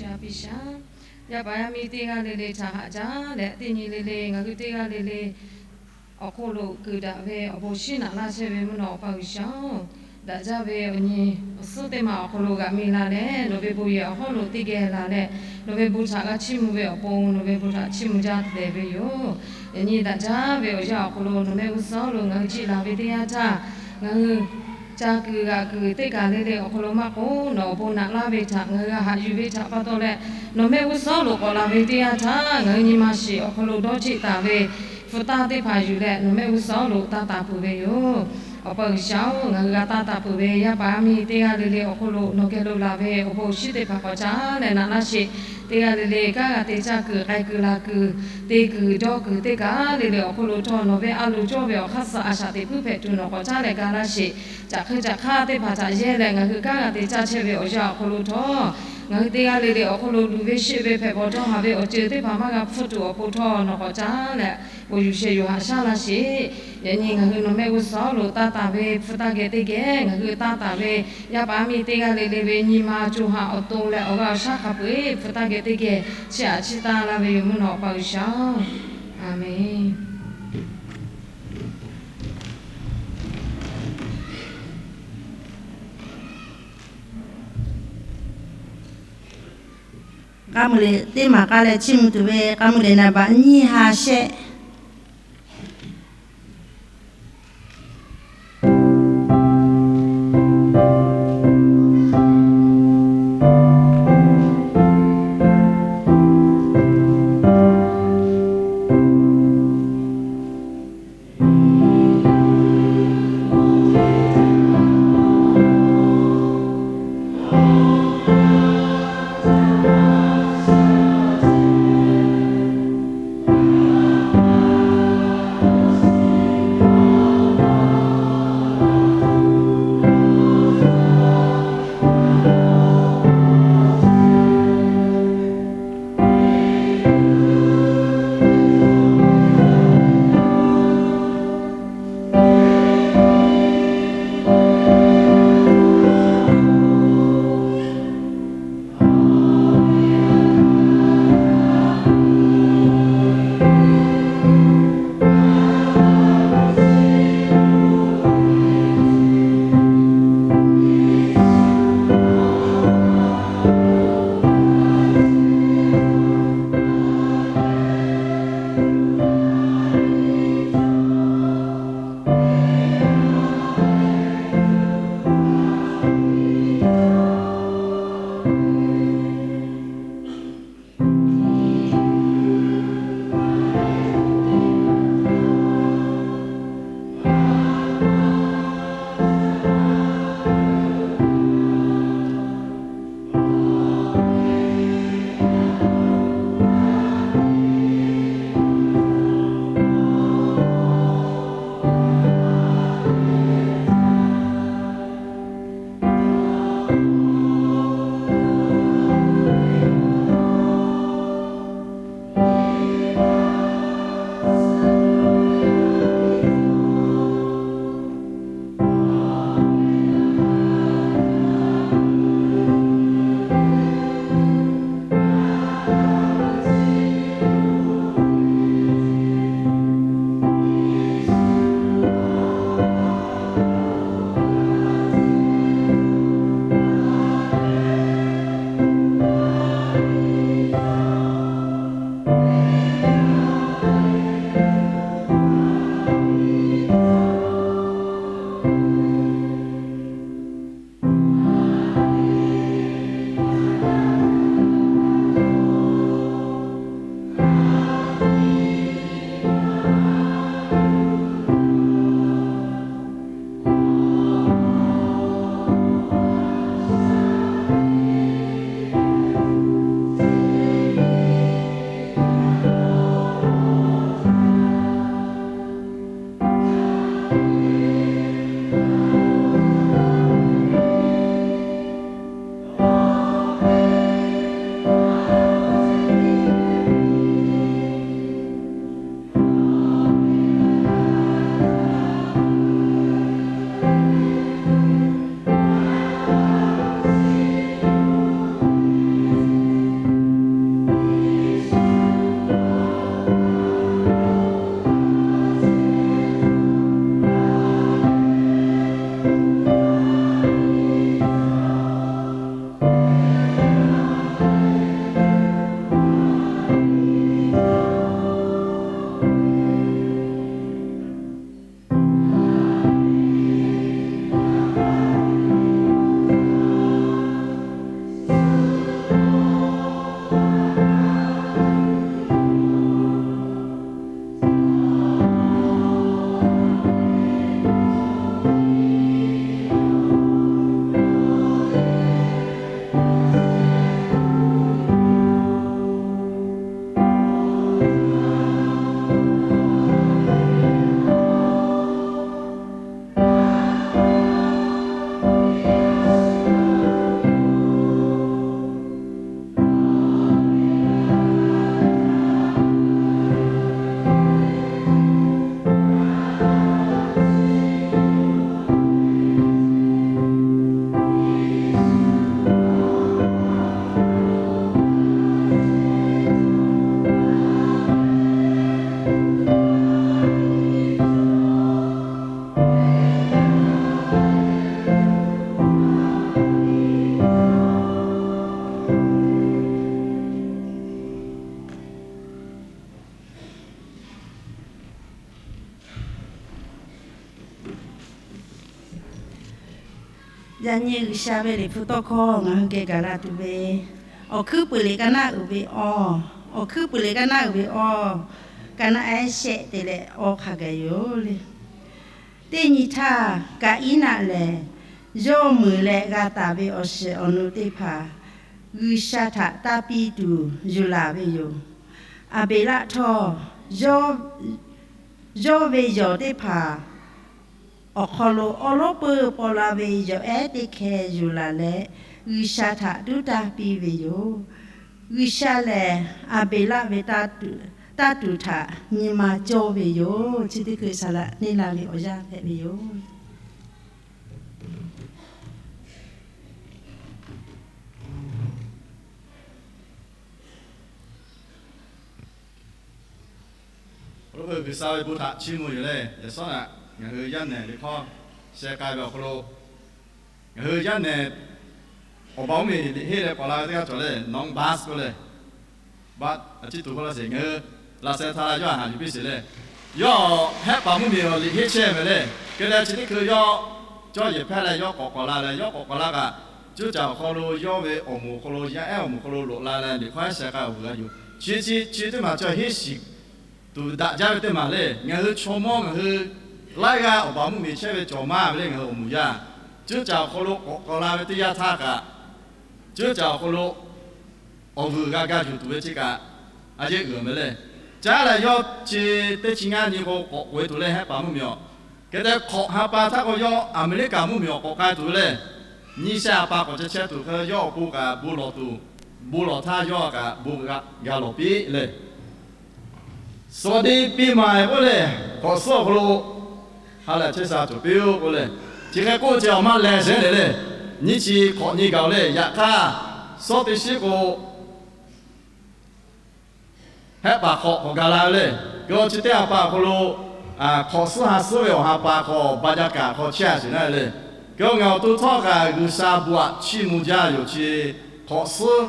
G'uiˬsha, yaˇ paˍ yaˇ miˇ teˇ g'aˇ le le htaꞈ haꞈ jaˇ leh, teˇ nyi le le ngaˬ hui teˇ g'aˇ le le awˬ hk'aw lo kuiˬ daꞈ ve awˬ bon shiˉ naꞈ laˇ chehˇ ve mvuhˇ naw Awˬ pa G'uiˬsha-oˬ, daꞈ jaˇ ve awˬ nyi awˬ suhˉ teˇ maˬ awˬ hk'aw lo g'aꞈ mi la leh, nawˬ ve bon yehˬ awˬ hawˉ lo teˇ geh laˬ leh, nawˬ ve bon htaꞈ g'a chiˇ mvuh ve awˬ pon nawˬ ve bon htaꞈ chiˇ mvuh jaˇ tehꞈ ve yoˬ. Yaꞈ nyi daꞈ jaˇ ve awˬ yanˇ awˬ hk'aw lo nawˬ mehˆ g'uˇ suhˉ lo ngaˬ hui jiˆ la ve teˇ yanˇ htaˇ, ngaˬ hui ca kuiˬ g'aꞈ kuiˬ teˇ kaˬ le le awˬ hk'aw lo maˇ k'oˆ, nawˬ awˬ bon naꞈ laˇ ve htaꞈ ngaˬ hui g'a haꞈ yuˬ ve htaꞈ pa taw leh, nawˬ mehˆ g'uˇ suhˉ lo k'awꞈ la ve teˇ yanˇ htaˇ, ngaˬ hui nyi ma shiˍ awˬ hk'aw lo dawˇ cheˆ taˍ ve hpu taˇ teˇ hpaˍ yuˬ leh nawˬ mehˆ g'uˇ suhˉ lo taˇ taˍ peuˬ ve yoˬ. Awˬ pa G'uiˬsha-oˬ, ngaˬ hui g'a taˇ taˍ peuˬ ve yaˇ paˍ yaˇ miˇ teˇ g'aˇ le le awˬ hk'aw lo nawˬ geh lo laˬ ve awˬ bon awˬ shiˉ teˇ hpaˍ k'awꞈ caˉ leh naꞈ laˇ sheˍ. Teˇ g'aˇ le le kanˉ g'a te caˇ kuiˬ k'ai kuiˬ la kuiˬ te kuiˬ dawˇ kuiˬ teˇ kaˬ le le awˬ hk'aw lo htawˇ, nawˬ ve a loˍ cawˇ ve awˬ hk'aˇ suh a shaꞈ teꞈ puiˉ hpehꞈ tuˬ nawˬ k'awꞈ caˉ leh ga laˇ sheˍ. Caꞈ hk'e caꞈ hk'aˇ teˇ hpaˍ htaꞈ yehˇ leh ngaˬ hui kanˉ g'a te caˇ chehˇ ve awˬ yanˇ awˬ hk'aw lo htawˇ, ngaˬ hui teˇ g'aˇ le le awˬ hk'aw lo luˬ ve sheˆ ve hpehꞈ bawˬ dawˇ haˍ ve awˬ ceuˬ teˇ hpaˍ maˇ g'a hpfuhˇ tuˬ awˬ pon htawˇ nawˬ k'awꞈ caˉ leh, awˬ yuˬ sheh yuˬ haꞈ shaˉ laˇ sheˍ. Yaꞈ nyi ngaˬ hui nawˬ mehˆ g'uˇ suhˉ lo taˇ taˍ ve hpu taˇ geh teˇ geh ngaˬ hui taˇ taˍ ve yaˇ paˍ yaˇ miˇ teˇ g'aˇ le le ve nyi ma co ha awˬ to leh awˬ g'aˇ awˬ shaˉ hk'a peu-eˬ hpu taˇ geh teˇ geh chiˇ aꞈ chiˇ taˇ laˇ ve yoˬ mvuhˇ naw Awˬ pa G'uiˬsha-oˬ, Aˍmenˬ. K'a muiˬ liꞈ teˇ maˬ k'a leh chiˇ mvuh tuˬ ve k'a muiˬ liꞈ naˍ baꞈ nyiˇ ha shehˆ. Yaꞈ nyi G'uiˬsha ve Liꞈ hpu tawˇ hkawˇ ngaˬ hui geh gaˬ la tuˬ ve, awˬ hkuiˉ puiˍ liꞈ ka naˆ uiˍ ve awˬ, awˬ hkuiˉ puiˍ liꞈ ka naˆ uiˍ ve awˬ, ka naˆ ehˉ shehˆ te leh awˬ hk'a gaˬ yoˬ le. Teˇ nyi htaˇ, Kaˍiˉnaˆ lehˬ yawˇ muiˬ leh g'a taˍ ve awˬ shiˍ awˬ nu teˇ hpaˍ G'uiˬsha htaꞈ tanˇ piˇ tuˬ yuˬ laˬ ve yoˬ. Aˍbeˍlaˆ htawˇ, yawˇ ve yawˬ teˇ hpaˍ awˬ hk'aw lo awˉ lawˉ peuˇ paw la ve yawˬ ehˉ teˇ hkeh yuˬ laˬ leh, G'uiˬsha htaꞈ tuˉ tanˇ piˇ ve yoˬ. G'uiˬsha lehˬ, Aˍbeˍlaˆ ve tanˇ tuˬ htaꞈ nyi ma cawˇ ve yoˬ. Chi teˇ hkui saˍ laꞈ neˇ la ve awˬ yanˇ hpehꞈ ve yoˬ. Oˇ hk'e G'uiˬsha ve bon htaꞈ chiˇ mvuh yoˬ le. Yaꞈ shawˉ naꞈ ngaˬ hui yaˇ nehˬ liꞈ hkawˇ sheh k'ai ve awˬ hk'aw lo, ngaˬ hui yaˇ nehˬ awˬ ba mvuhˇmiˬ liꞈ henˇ leh k'awꞈ la ve teˇ g'aˇ cawˬ le, non-Baptist k'oˆ le. Baptist a ciˉ tuˬ hk'oˆ laˇ sheˍ, ngaˬ hui laꞈ sheh htaˇ la yawˇ htaꞈ haꞈ yuˬ piˇ sheˍ le. Yawˇ Hehˆ paˍ mvuhˇmiˬ awˬ liꞈ henˇ chehˇ ve le. Hk'e te chi teˇ hkui yawˇ cawˇ yehˬ hpehˇ leh yawˇ k'awꞈ k'awꞈ la leh, yawˇ k'awꞈ k'awꞈ la kaꞈ, cuˇ caˍ awˬ hk'aw lo yawˇ ve awˬ moˍ awˬ hk'aw lo, yaˇ ehˉ awˬ moˍ awˬ hk'aw lo loꞈ la leh liꞈ hkawˇ ehˉ sheh k'ai awˬ vuiˬ g'a yuˬ. Chi chi chi teˇ maˬ cawˬ henˇ shiˍ tuˬ daꞈ jaˇ ve teˇ maˬ le. Ngaˬ hui chaw mawˇ ngaˬ hui laiˉ g'aˇ awˬ ba mvuhˇmiˬ chehˇ ve cawˬ maˇ ve le. Ngaˬ hui awˬ moˍ yaˇ cuˇ caˍ awˬ hk'aw lo k'awꞈ k'awꞈ la ve teˇ yanˇ htaˇ kaꞈ, cuˇ caˍ awˬ hk'aw lo awˬ vuiˬ g'a ga yuˬ tuˬ ve chi kaꞈ, a yeˇ uiˍ ve le. Caˉ leh yawˇ chi teˇ chi ngaˇ nyi k'o k'awꞈ k'oꞈ e tuˬ le, Hehˆ paˍ mvuhˇmiˬ awˬ. Hk'e te hk'awꞈ ha pa htaˇ k'o yawˇ Aˍmeˍriˆkaˍ mvuhˇmiˬ awˬ k'awꞈ k'ai tuˬ ve le. Nyiˇ shehˆ ha pa k'awꞈ ca chehˇ tuˬ hk'e yawˇ awˬ pon kaꞈ bon lawˬ tuˬ, bon lawˬ htaˇ yawˇ kaꞈ bon g'a lawˬ piˇ le. Sunday piˇ maˍ k'oˆ le, hk'awꞈ suhˉ awˬ hk'aw lo ha lehˬ chehˇ sha cawˬ piˇ-oˆ k'oˆ le. Chi hk'e k'oˆ ceh awˬ maˇ leh sheˍ le le. Nyiˇ chi hk'awꞈ nyi gaˬ-oˬ le. Yaꞈ hk'aˇ, suhˉ teˇ shiˉ k'o, Hehˆ paˍ hk'awꞈ k'awꞈ gaˬ la ve le. K'o chi teˇ ha pa awˬ hk'aw lo hk'awꞈ suhˉ ha suhˉ ve awˬ ha pa hk'aw ba jaˇ kaꞈ hk'aw chehˇ a sheˍ naˉ le. K'o ngaˬ awˬ to htawˇ kaꞈ G'uiˬsha bon aꞈ chiˇ mvuh jaˇ yoˬ. Chi hk'awꞈ suhˉ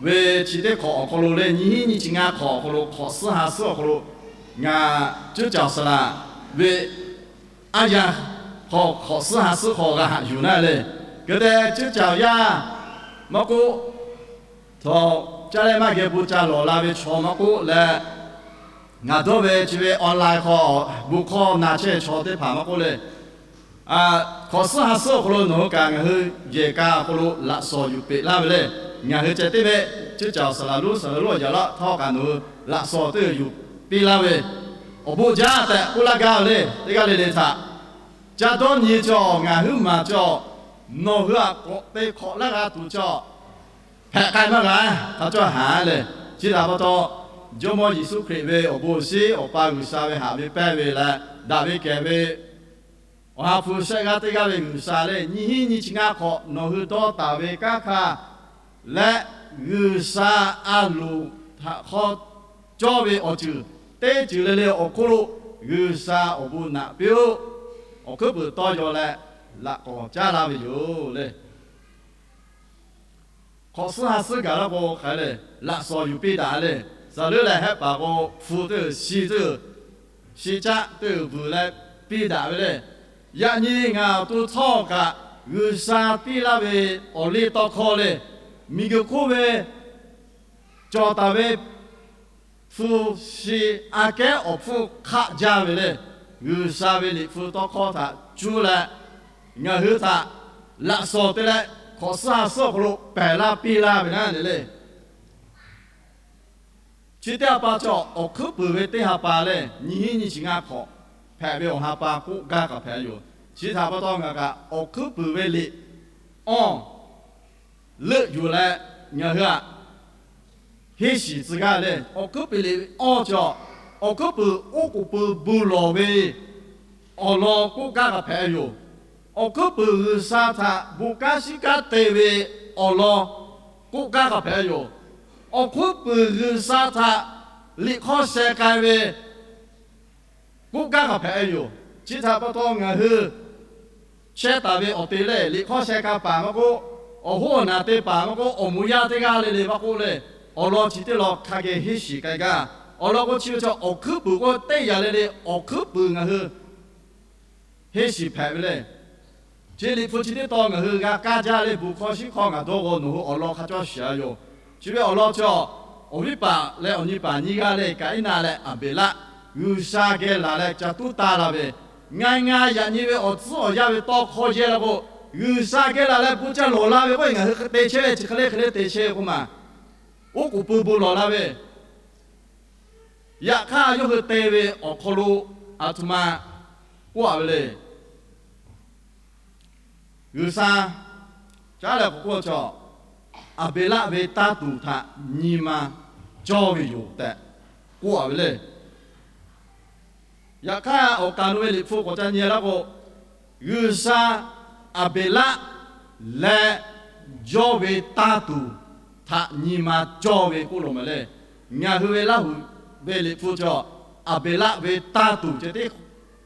ve chi teˇ hk'awꞈ awˬ hk'aw lo le, nyiˇ hinˉ nyiˇ chi ngaˇ hk'awꞈ awˬ hk'aw lo hk'awꞈ suhˉ ha suhˉ awˬ hk'aw lo ngaˬ cuˇ caˍ awˬ saˍ laꞈ ve aˉ yanˇ hk'aw hk'awꞈ suhˉ ha suhˉ hk'aw g'a haꞈ yuˬ naˉ le. K'o te cuˇ caˍ awˬ yaˇ maˇ k'oˆ, htawˇ caˇ leh maˇ geh bon ca lawˬ la ve chaw maˇ k'oˆ leh, ngaˬ dawˇ ve chi ve online hk'aw bon hkawˇ na chehˇ chaw teˇ hpaˍ maˇ k'oˆ le. Hk'awꞈ suhˉ ha suhˉ awˬ hk'aw lo nawˬ hui kaꞈ ngaˬ hui yehˬ ka awˬ hk'aw lo laꞈ shawˍ yuˬ peꞈ laˇ ve le. Ngaˬ hui ceh teˇ mehˆ cuˇ caˍ awˬ saˍ laꞈ lonˉ saˍ laꞈ lonˉ awˬ yaꞈ laˇ htawˇ kaꞈ nawˬ hui laꞈ shawˍ teˇ yuˬ piˇ laˇ ve, awˬ bon jaˇ tehꞈ k'oˆ laˇ gaˇ ve le. Teˇ g'aˇ le le htaꞈ ca dawˇ nyi cawˬ, ngaˬ huiˉ maˬ cawˬ, nawˬ hui aꞈ k'awꞈ te hk'awꞈ laˇ g'a tuˬ cawˬ, hpehꞈ k'ai maˇ g'a, hk'a cawˇ haˍ le. Chi htaꞈ pa taw, Jawˇmawˇ Yeˍsuˆ Hkriꞈ ve awˬ bon awˬ shinˉ Awˬ pa G'uiˬsha ve haꞈ ve pehˇ ve leh, daꞈ ve kehˬ ve Awˬ ha hpu shehˆ g'aˇ teˇ g'aˇ ve G'uiˬsha lehˬ, nyiˇ hinˉ nyiˇ chi ngaˇ hk'awꞈ nawˬ hui dawˇ taˍ ve kanˉ hk'aˇ leh, G'uiˬsha a loˍ htaꞈ hk'aw cawˇ ve awˬ ceuˬ teˇ ceuˬ le le awˬ hk'oˆ lo G'uiˬsha awˬ bon naꞈ piˇ-oˆ. Awˬ hkuiˉ puiˍ tawˇ yaw leh laꞈ k'awꞈ caˉ laˇ ve yoˬ le. Hk'awꞈ suhˉ ha suhˉ gaˬ laˇ k'o hk'aˬ le, laꞈ shawˍ yuˬ piˇ daꞈ le. Saˍ leuˉ leh Hehˆ paˍ k'o, hpu teˇ shi teˇ, shi caˆ teˇ vuiˬ leh piˇ daꞈ ve le. Yaꞈ nyi ngaˬ awˬ to htawˇ kaꞈ G'uiˬsha piˇ laˇ ve awˬ liˇ tawˇ hkawˇ le, miˬguiˬ hk'oˆ ve cawˬ taˍ ve hpu shi aꞈ kehˉ awˬ hpfuhˇ hk'aˆ jaˇ ve le. G'uiˬsha ve Liꞈ hpu tawˇ hkawˇ htaꞈ cuˇ leh, ngaˬ hui htaꞈ laꞈ shawˍ te leh hk'awꞈ suhˉ ha suhˉ awˬ hk'aw lo pehˬ laˇ piˇ laˇ ve naˉ le le. Chi teˇ ha pa cawˬ, awˬ hkuiˉ puiˍ ve teˇ ha pa lehˬ, nyiˇ hinˉ nyiˇ chi ngaˇ hk'awꞈ hpehꞈ ve awˬ ha pa k'oˆ gaˇ kaꞈ hpehꞈ yoˬ. Chi htaꞈ pa taw ngaˬ kaꞈ awˬ hkuiˉ puiˍ ve liꞈ awˇ leuˆ yuˬ leh, ngaˬ hui aꞈ henˇ shiˍ tcuh gaˇ le. Awˬ hkuiˉ puiˍ liꞈ awˇ cawˬ, awˬ hkuiˉ puiˍ oˉ k'oˍ pui bon lawˬ ve awˬ lawn k'oˆ gaˇ kaꞈ hpehꞈ yoˬ. Awˬ hkuiˉ puiˍ G'uiˬsha htaꞈ bon kanˉ shiˉ kanˉ te ve awˬ lawn k'oˆ gaˇ kaꞈ hpehꞈ yoˬ. Awˬ hkuiˉ puiˍ G'uiˬsha htaꞈ liꞈ hk'awˇ sheh k'ai ve k'oˆ gaˇ kaꞈ hpehꞈ yoˬ. Chi htaꞈ pa taw ngaˬ hui chehˇ taˍ ve awˬ te lehˬ, liꞈ hk'awˇ sheh k'ai paˍ maˇ k'oˆ, awˬ hoˉ awˬ naˍ te paˍ maˇ k'oˆ, awˬ moˍ yaˇ teˇ g'aˇ le le maˇ k'oˆ leh, awˬ lawn chi teˇ lawn hk'a geh henˇ shiˍ k'ai gaˇ. Awˬ lawn k'o chi ve chaw awˬ hkuiˉ puiˍ k'o teˇ yanˇ le le awˬ hkuiˉ puiˍ ngaˬ hui henˇ shiˍ hpehꞈ ve le. Chi Liꞈ hpu chi teˇ tawn ngaˬ hui g'a kaˇ jaˇ leh, bon hkawˇ shinˉ hkawˇ ngaˬ dawˇ g'aw nawˬ hui awˬ lawn hk'a cawˇ shiˍ-a yoˬ. Chi ve awˬ lawn chi, awˬ viˉ paˍ leh awˬ nyi paˍ nyiˇ g'aˇ leh Kaˍiˉnaˆ leh Aˍbeˍlaˆ, G'uiˬsha geh laˬ leh ca tuˉ taˇ la ve, ngaˬ ngaˬ yaꞈ nyi ve awˬ tcuhˉ awˬ yanˇ ve tawˇ hkawˇ yehˇ la k'o, G'uiˬsha geh laˬ leh bon ca lawˬ la ve k'oˆ ve ngaˬ hui te chehˇ ve chi hk'e le hk'e le te chehˇ ve k'oˆ ma. Oˉ k'oˍ pui bon lawˬ la ve, yaꞈ hk'aˇ yawˇ hui te ve awˬ hk'aw lo aˬ htoꞈ ma k'oˆ-a ve le. G'uiˬsha caˉ leh k'awꞈ k'oˆ ve chaw, Aˍbeˍlaˆ ve taˇ tuˬ htaꞈ nyi ma cawˇ ve yoˬ tehꞈ k'oˆ-a ve le. Yaꞈ hk'aˇ, awˬ kaˍ nu ve Liꞈ hpu k'awꞈ ca nyi laˇ k'o, G'uiˬsha Aˍbeˍlaˆ leh yawˇ ve taˇ tuˬ htaꞈ nyi ma cawˇ ve k'oˆ lo ma le. Ngaˬ hui ve Laˇhuˍ ve Liꞈ hpu chaw, Aˍbeˍlaˆ ve taˇ tuˬ ceh tiˉ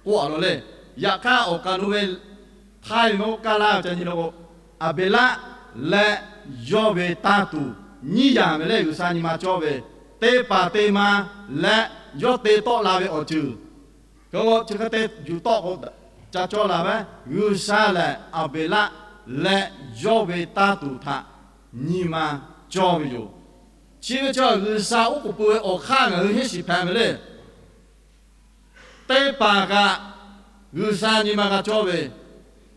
k'oˆ-a lo le. Yaꞈ hk'aˇ, awˬ kaˍ nu ve Htaiˇ ve maˇ k'oˆ, Kaˇlaˇ ve ca nyi la k'o, Aˍbeˍlaˆ leh yawˇ ve taˇ tuˬ nyiˇ yanˇ ve le G'uiˬsha nyi ma cawˇ ve, te paˍ te ma leh yawˇ te tawˆ la ve awˬ ceuˬ. Hk'e k'o, chi hk'e te yuˬ tawˆ k'o, ca cawˇ la ve, G'uiˬsha lehˬ Aˍbeˍlaˆ leh yawˇ ve taˇ tuˬ htaꞈ nyi ma cawˇ ve yoˬ. Chi ve chaw G'uiˬsha oˉ k'oˍ pui ve awˬ hk'aˇ ngaˬ hui henˇ shiˍ hpehꞈ ve le. Te paˍ kaꞈ G'uiˬsha nyi ma g'a cawˇ ve,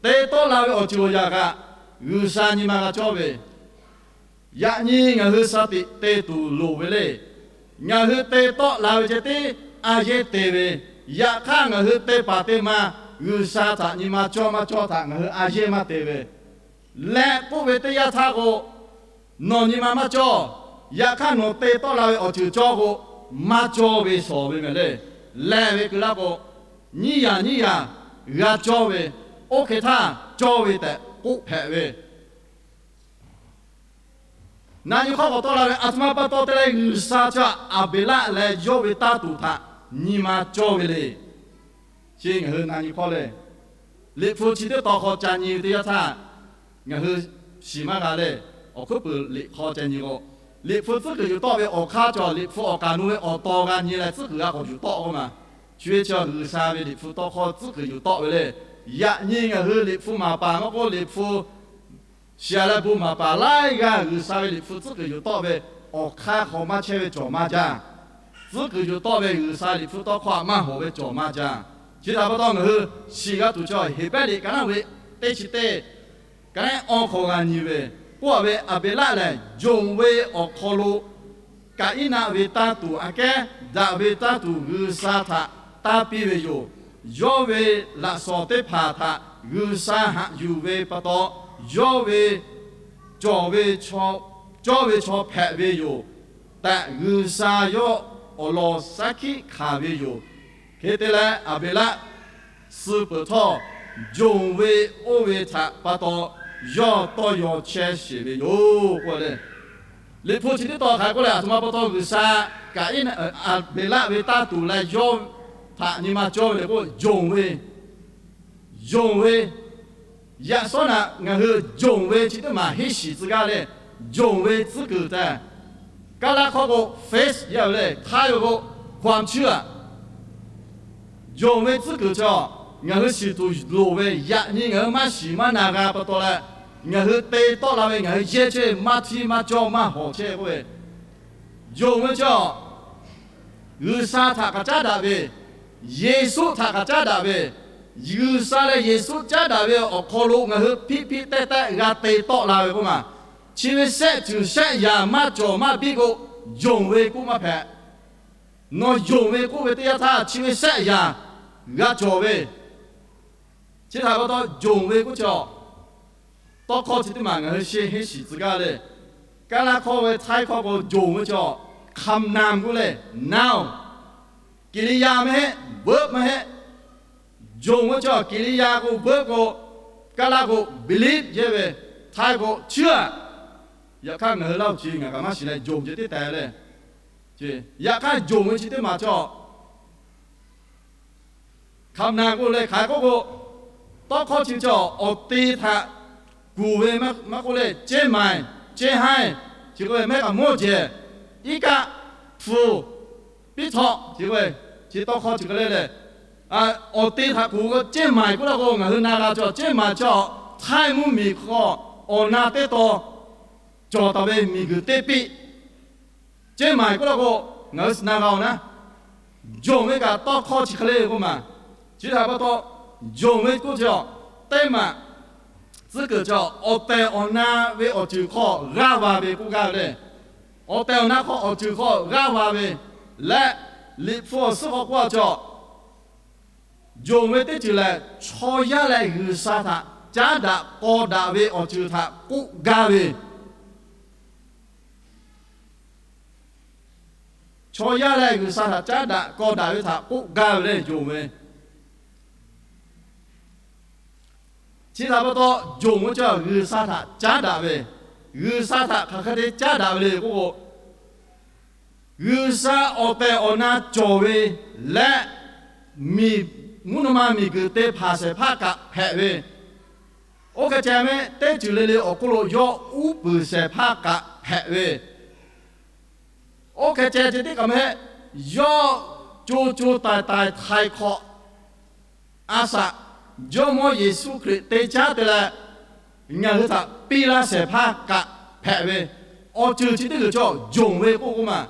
te tawˆ la ve awˬ ceuˬ awˬ yaꞈ kaꞈ G'uiˬsha nyi ma g'a cawˇ ve, yaꞈ nyi ngaˬ hui sha tiꞈ te tuˬ loˍ ve le. Ngaˬ hui te tawˆ la ve ceh tiˉ a yehˇ te ve, yaꞈ hk'aˇ ngaˬ hui te paˍ te ma G'uiˬsha htaꞈ nyi ma cawˇ maˇ cawˇ htaꞈ ngaˬ hui a yehˇ maˇ te ve, leh k'oˆ ve teˇ yanˇ htaˇ k'o, nawˬ nyi ma maˇ cawˇ, yaꞈ hk'aˇ nawˬ te tawˆ la ve awˬ ceuˬ cawˇ k'o, maˇ cawˇ ve shawˍ ve mehˍ le. Lehˬ ve keu laˇ k'o, nyiˇ yanˇ nyiˇ yanˇ g'a cawˇ ve, oˇ hk'e htaˇ cawˇ ve tehꞈ k'oˆ hpehꞈ ve, na nyi hk'awˇ k'awꞈ tawˆ la ve, aˬ htoꞈ ma pa taw te leh G'uiˬsha chi Aˍbeˍlaˆ leh yawˇ ve taˇ tuˬ htaꞈ nyi ma cawˇ ve le. Chi ngaˬ hui na nyi hk'awˇ le. Liꞈ hpu chi teˇ tawn hk'aw ca nyi ve teˇ yanˇ htaˇ, ngaˬ hui shiˍ maˇ g'a le. Awˬ hkuiˉ puiˍ liꞈ hk'aw ca nyi k'o, Liꞈ hpu tcuhˉ kuiˬ yuˬ tawˆ ve awˬ hk'aˇ cawˬ, Liꞈ hpu awˬ kaˍ nu ve awˬ taw g'a nyi leh tcuhˉ kuiˬ g'a k'awꞈ yuˬ tawˆ k'oˆ ma. Chi ve chi G'uiˬsha ve Liꞈ hpu tawˇ hkawˇ tcuhˉ kuiˬ yuˬ tawˆ ve le. Yaꞈ nyi ngaˬ hui Liꞈ hpu maˍ paˍ maˇ k'oˆ, Liꞈ hpu shiˍ-a leh bon maˍ paˍ laiˉ g'aˇ G'uiˬsha ve Liꞈ hpu tcuhˉ kuiˬ yuˬ tawˆ ve awˬ hk'aˇ hk'aw maˇ chehˇ ve cawˬ maˇ jaˇ. Tcuhˉ kuiˬ yuˬ tawˆ ve G'uiˬsha Liꞈ hpu tawˇ hkawˇ htaꞈ maˇ hawˍ ve cawˬ maˇ jaˇ. Chi htaꞈ pa taw ngaˬ hui shiˍ g'a tuˬ chaw Heˍbrehˇ liꞈ ka naˉ ve teˇ chi teˇ, ka naˉ awˇ hk'aw g'a nyi ve, k'oˆ-a ve, Aˍbeˍlaˆ lehˬ yonˍ ve awˬ hk'aw lo Kaˍiˉnaˆ ve taˇ tuˬ aꞈ kehˉ daꞈ ve taˇ tuˬ G'uiˬsha htaꞈ taˇ piˇ ve yoˬ. Yawˇ ve laꞈ shawnˍ teˇ hpaˍ htaꞈ G'uiˬsha haꞈ yuˬ ve pa taw, yawˇ ve cawˬ ve, cawˇ ve chaw hpehꞈ ve yoˬ tehꞈ G'uiˬsha yawˇ awˬ lawn shaˉ hkiˆ hkanˍ ve yoˬ. Hk'e te leh, Aˍbeˍlaˆ suh peuˬ htawˇ, yonˍ ve oˇ ve htaꞈ pa taw yawˇ tawˇ yaw chehˇ sheˍ ve yoˬ k'oˆ le. Liꞈ hpu chi teˇ tawn hk'aˬ hk'e k'oˆ leh, aˬ htoꞈ ma pa taw G'uiˬsha Kaˍiˉnaˆ, Aˍbeˍlaˆ ve taˇ tuˬ leh yawˇ htaꞈ nyi ma cawˇ ve le k'o, yonˍ ve, yonˍ ve, yaꞈ shawˉ naꞈ ngaˬ hui yonˍ ve chi teˇ maˬ henˇ shiˍ tcuh gaˇ leh, yonˍ ve tcuhˉ kuiˬ tehꞈ, Kaˇlaˇ hkawˇ k'o faith yaˇ ve le, Htaiˇ ve k'o ความเชื่อ Yonˍ ve tcuhˉ kuiˬ chaw ngaˬ hui shiˍ tuˬ loˍ ve, yaꞈ nyi ngaˬ hui maˇ shiˍ maˇ na g'a pa taw leh, ngaˬ hui te tawˆ la ve ngaˬ hui yehˇ chehˇ maˇ htiˇ maˇ cawˇ maˇ hawˍ chehˇ k'oˆ ve, yonˍ ve chaw G'uiˬsha htaꞈ kaꞈ caˉ daꞈ ve, Yeˍsuˆ htaꞈ kaꞈ caˉ daꞈ ve, G'uiˬsha leh Yeˍsuˆ caˉ daꞈ ve awˬ hk'aw lo ngaˬ hui hpiˆ hpiˆ tehˇ tehˇ g'a te tawˆ la ve k'oˆ ma. Chi ve shehˆ ceuˬ shehˆ yaꞈ maˇ cawˬ maˇ biˇ k'o, yonˍ ve k'oˆ maˇ hpehꞈ. Nawˬ yonˍ ve k'oˆ ve teˇ yanˇ htaˇ chi ve shehˆ yaꞈ g'a cawˬ ve, chi htaꞈ pa taw yonˍ ve k'oˆ chi a, tawˇ hkawˇ chi teˇ maˬ ngaˬ hui sheˍ henˇ shiˍ tcuh gaˇ le. Kaˇlaˇ hkawˇ ve Htaiˇ hkawˇ k'o yonˍ ve chi a, คำนาม k'oˆ le, noun, กิริยา maˇ heˆ, verb maˇ heˆ. Yonˍ ve chi a, กิริยา k'o verb k'o, Kaˇlaˇ k'o believe yehˇ ve, Htaiˇ k'o เชื่อ. Yaꞈ hk'aˇ ngaˬ hui Laˇ huˍ chi ngaˬ kaꞈ maˇ shiˍ leh yonˍ ceh tiˉ tehꞈ le. Yaꞈ hk'aˇ yonˍ ve chi teˇ maˬ chi a, คำนาม k'oˆ leh hk'aˬ hk'e k'oˆ k'o, tawˇ hkawˇ chi chaw awˬ te htaꞈ kuˬ ve maˇ k'oˆ leh, เจ้นหมาย เจ้นไฮ chi k'oˆ ve mehˉ k'aꞈ mawˇ jehˬ, iˉ kaˆ, hpu, piˉ htawˆ chi k'oˆ ve, chi tawˇ hkawˇ chi hk'e le le. Awˬ te htaꞈ kuˬ k'o เจ้นหมาย k'oˆ laˇ k'o ngaˬ hui na g'a chaw เจ้นหมาย chaw Htaiˇ mvuhˇmiˬ hk'aw awˬ na teˇ taw cawˬ taˍ ve miˬguiˬ teˇ piˆ, ceˇ maˬ k'oˆ la k'o, ngaˬ hui na g'a-oˬ naˉ, yonˍ ve kaꞈ tawˇ hkawˇ chi hk'e le k'oˆ maˬ. Chi htaꞈ pa taw, yonˍ ve k'oˆ chi a, teˇ maˬ tcuhˉ kuiˬ chi awˬ tehˬ awˬ na ve awˬ ceuˬ hk'aw g'aˇ va ve k'oˆ gaˇ ve le. Awˬ tehˬ awˬ na hk'aw awˬ ceuˬ hk'aw g'aˇ va ve leh, Liꞈ hpu awˬ suhˉ hk'aw k'oˆ a chi a, yonˍ ve teˇ ceuˬ lehˬ, chaw yaˇ leh G'uiˬsha htaꞈ caˉ daꞈ k'aw daꞈ ve awˬ ceuˬ htaꞈ k'oˆ gaˇ ve. Chaw yaˇ leh G'uiˬsha htaꞈ caˉ daꞈ k'aw daꞈ ve htaꞈ k'oˆ gaˇ ve le yonˍ ve. Chi htaꞈ pa taw, yonˍ ve chi G'uiˬsha htaꞈ caˉ daꞈ ve, G'uiˬsha htaꞈ hk'aˬ hk'e te caˉ daꞈ ve le k'oˆ k'o, G'uiˬsha awˬ tehˬ awˬ na cawˬ ve leh, miˬ, mvuhˇ naw ma miˬguiˬ te hpanˍ shehˍ hpaˇ kaꞈ hpehꞈ ve, oˇ hk'e ceh mehˆ teˇ ceuˬ le le awˬ hk'oˆ lo yawˇ uˉ peunˍ shehˍ hpaˇ kaꞈ hpehꞈ ve, oˇ hk'e ceh ceh tiˉ kaꞈ mehˆ, yawˇ co co taiˍ taiˍ htaiˍ hk'awꞈ a shaꞈ, Jawˇmawˇ Yeˍsuˆ Hkriꞈ te caˉ te leh, ngaˬ hui htaꞈ piˇ laˇ shehˍ hpaˇ kaꞈ hpehꞈ ve, awˬ ceuˬ chi teˇ g'uiˬ chaw yonˍ ve k'oˆ k'oˆ maˬ.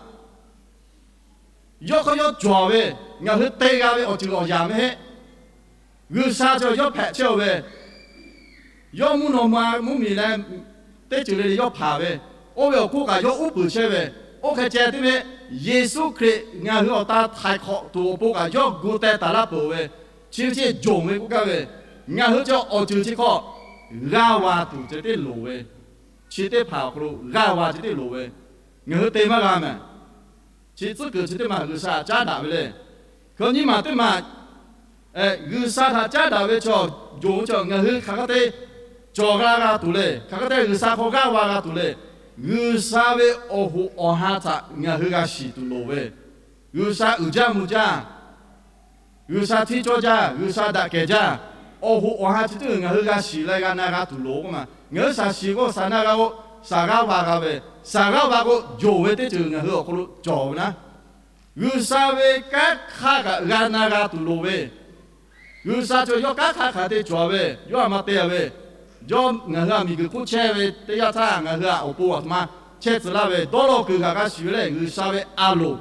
Yawˇ hk'aˇ yawˇ cawˬ ve, ngaˬ hui te g'a ve awˬ ceuˬ awˬ yanˍ mehˆ heˆ. G'uiˬsha chi yawˇ hpehꞈ chehˇ-oˬ ve, yawˇ mvuhˇ naw ma mvuhˇmiˬ leh teˇ ceuˬ le le yawˇ hpanˍ ve, oˇ ve awˬ hk'oˆ kaꞈ yawˇ uˉ peunˍ chehˇ ve, oˇ hk'e ceh tiˉ ve, Yeˍsuˆ Hkriꞈ ngaˬ hui awˬ ta htaiˍ hk'awꞈ tuˬ awˬ pon kaꞈ yawˇ gu teh taˍ laˇ peuˬ ve, chi ve chi yonˍ ve k'oˆ gaˇ ve, ngaˬ hui chi awˬ ceuˬ chi hk'aw g'aˇ va tuˬ ceh tiˉ loˍ ve, chi teˇ hpaˍ awˬ hk'aw lo g'aˇ va ceh tiˉ loˍ ve, ngaˬ hui te maˇ g'a mehˍ. Chi tcuhˉ kuiˬ chi teˇ maˬ G'uiˬsha htaꞈ caˉ daꞈ ve le. Hk'e nyiˇ maˬ teˇ maˬ, G'uiˬsha htaꞈ caˉ daꞈ ve chaw, yonˍ ve chaw ngaˬ hui hk'aˬ hk'e te cawˬ g'a g'a tuˬ le, hk'aˬ hk'e te G'uiˬsha hk'aw g'aˇ va g'a tuˬ le. G'uiˬsha ve awˬ hoꞈ awˬ ha htaꞈ ngaˬ hui g'a shiˍ tuˬ loˍ ve, G'uiˬsha uiˍ jaˇ mvuh jaˇ, G'uiˬsha hteˇ cawˇ jaˇ, G'uiˬsha daꞈ kehˬ jaˇ, awˬ hoꞈ awˬ ha chi teˇ g'uiˬ ngaˬ hui g'a shiˍ leh g'a na g'a tuˬ loˍ k'oˆ ma. Ngaˬ hui shaˍ shiˍ k'o shaˍ na g'a k'o, shaˍ g'aˇ va g'a ve, shaˍ g'aˇ va k'o yonˍ ve teˇ ceuˬ ngaˬ hui awˬ hk'aw lo cawˬ ve naˉ, G'uiˬsha ve kanˉ hk'aˇ kaꞈ g'a na g'a tuˬ loˍ ve, G'uiˬsha cawˬ yawˇ kanˉ hk'aˇ hk'aˬ te cawˬ ve, yawˇ a ma te ve, yawˇ ngaˬ hui a miˬguiˬ hk'oˆ chehˇ ve teˇ yanˇ htaˇ ngaˬ hui a awˬ pon a htoꞈ ma chehˇ tcuh laˇ ve dawˇ law kuiˬ g'aꞈ g'a shiˍ ve lehˬ G'uiˬsha ve a loˍ.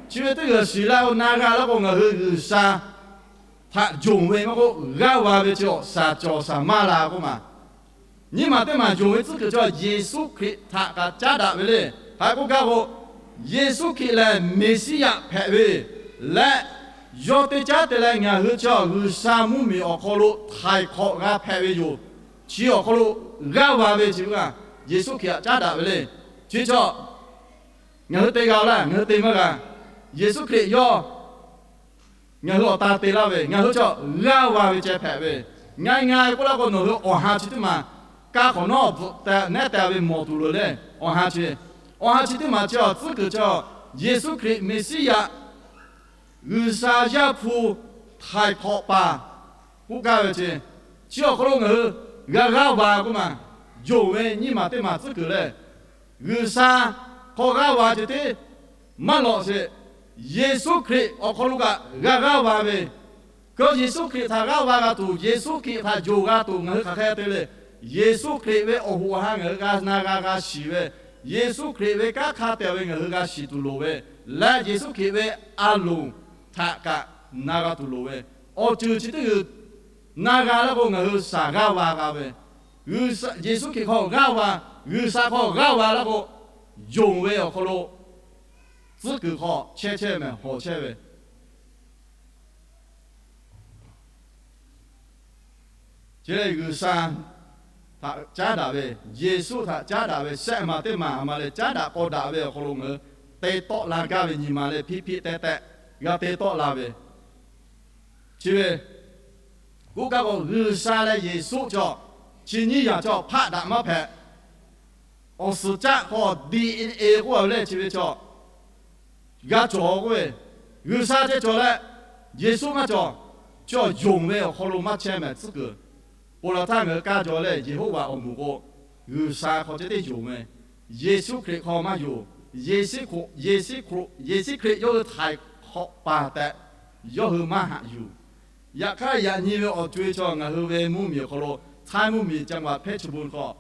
Chi ve teˇ g'uiˬ shiˍ la-o na g'a laˇ k'o ngaˬ hui G'uiˬsha htaꞈ yonˍ ve maˇ k'oˆ g'aˇ va ve chi awˬ shaˍ cawˬ shaˍ maˇ la k'oˆ ma. Nyiˇ maˬ teˇ maˬ yonˍ ve tcuhˉ kuiˬ chaw Yeˍsuˆ Hkriꞈ htaꞈ kaꞈ caˉ daꞈ ve le. Hk'aˬ hk'e k'oˆ gaˇ k'o, Yeˍsuˆ Hkriꞈ lehˬ Meˍsiˉyaꞈ hpehꞈ ve leh, yawˇ teˇ caˉ te leh ngaˬ hui chi G'uiˬsha mvuhˇmiˬ awˬ hk'aw lo htaiˍ hk'awꞈ g'a hpehꞈ ve yoˬ. Chi awˬ hk'aw lo g'aˇ va ve chi a, Yeˍsuˆ Hkriꞈ htaꞈ caˉ daꞈ ve le. Chi chaw ngaˬ hui te g'a-o laˇ, ngaˬ hui te maˇ g'a. Yeˍsuˆ Hkriꞈ yawˇ ngaˬ hui awˬ ta te laˇ ve, ngaˬ hui chaw g'aˇ va ve ceh hpehꞈ ve, nga nga k'oˆ laˇ k'o nawˬ hui awˬ ha chi teˇ maˬ kaˇ hk'awꞈ nawˉ bvuhꞈ tehꞈ nehˉ tehꞈ ve mawˬ tuˬ loˍ le. Awˬ ha chi, awˬ ha chi teˇ maˬ chi awˬ tcuhˉ kuiˬ chaw Yeˍsuˆ Hkriꞈ Meˍsiˉyaꞈ G'uiˬsha Yaˇ hpu htaiˍ hk'awꞈ paˍ k'oˆ gaˇ ve ceh, chi awˬ hk'aw lo ngaˬ hui g'a g'aˇ va k'oˆ ma. Yonˍ ve nyiˇ maˬ teˇ maˬ tcuhˉ kuiˬ lehˬ, G'uiˬsha hk'aw g'aˇ va ceh tiˉ maˇ lawꞈ sheˍ, Yeˍsuˆ Hkriꞈ awˬ hk'aw lo kaꞈ g'a g'aˇ va ve, keu Yeˍsuˆ Hkriꞈ htaꞈ g'aˇ va g'a tuˬ, Yeˍsuˆ Hkriꞈ htaꞈ yonˍ g'a tuˬ ngaˬ hui hk'aˬ hk'e te le. Yeˍsuˆ Hkriꞈ ve awˬ hoꞈ awˬ ha ngaˬ hui g'a na g'a g'a shiˍ ve, Yeˍsuˆ Hkriꞈ ve kanˉ hk'a tehˬ ve ngaˬ hui g'a shiˍ tuˬ loˍ ve, leh Yeˍsuˆ Hkriꞈ ve a loˍ htaꞈ kaꞈ na g'a tuˬ loˍ ve, awˬ ceuˬ chi teˇ g'uiˬ na g'a laˇ k'o ngaˬ hui shaˍ g'aˇ va g'a ve, Yeˍsuˆ Hkriꞈ hk'aw g'aˇ va, G'uiˬsha hk'aw g'aˇ va laˇ k'o, yonˍ ve awˬ hk'aw lo tcuhˉ kuiˬ hk'aw chehˇ chehˇ mehˍ hawˬ chehˇ ve Chi lehˬ G'uiˬsha htaꞈ caˉ daꞈ ve, Yeˍsuˆ htaꞈ caˉ daꞈ ve, shehˆ maˬ teˇ maˬ a ma leh caˉ daꞈ k'aw daꞈ ve awˬ hk'aw lo ngaˬ hui te tawˆ la gaˇ ve nyi ma leh hpiˇ hpiˇ teh teh g'a te tawˆ la ve, chi ve k'oˆ gaˇ k'o G'uiˬsha leh Yeˍsuˆ chaw chi nyiˇ yaˬ chaw hpaˆ daꞈ maˇ hpehꞈ. Awˬ suhˍ caˆ hk'aw D N A k'oˆ ve lehˬ chi ve chaw g'a cawˬ k'oˆ ve, G'uiˬsha ceh cawˬ leh Yeˍsuˆ maˇ cawˬ. Chi awˬ yonˍ ve awˬ hk'aw lo maˇ chehˇ mehˍ tcuhˉ kuiˬ. Ponˬ laˬ htaˇ ngaˬ hui kaˇ jaw leh Yeˍhoˆvaꞈ awˬ moˍ k'o, G'uiˬsha hk'aw ceh teˇ yonˍ ve, Yeˍsuˆ Hkriꞈ hk'aw maˇ yonˍ. Yeˍsuˆ Hkriꞈ, Yeˍsuˆ Hkriꞈ, Yeˍsuˆ Hkriꞈ yawˇ hui htaiˍ hk'awꞈ paˍ tehꞈ yawˇ hui maˇ haꞈ yuˬ. Yaꞈ hk'aˇ yaꞈ nyi ve awˬ co-e chaw ngaˬ hui ve mvuhˇmiˬ awˬ hk'aw lo Htaiˇ mvuhˇmiˬ จังหวัดเพชรบูรณ์ hk'aw,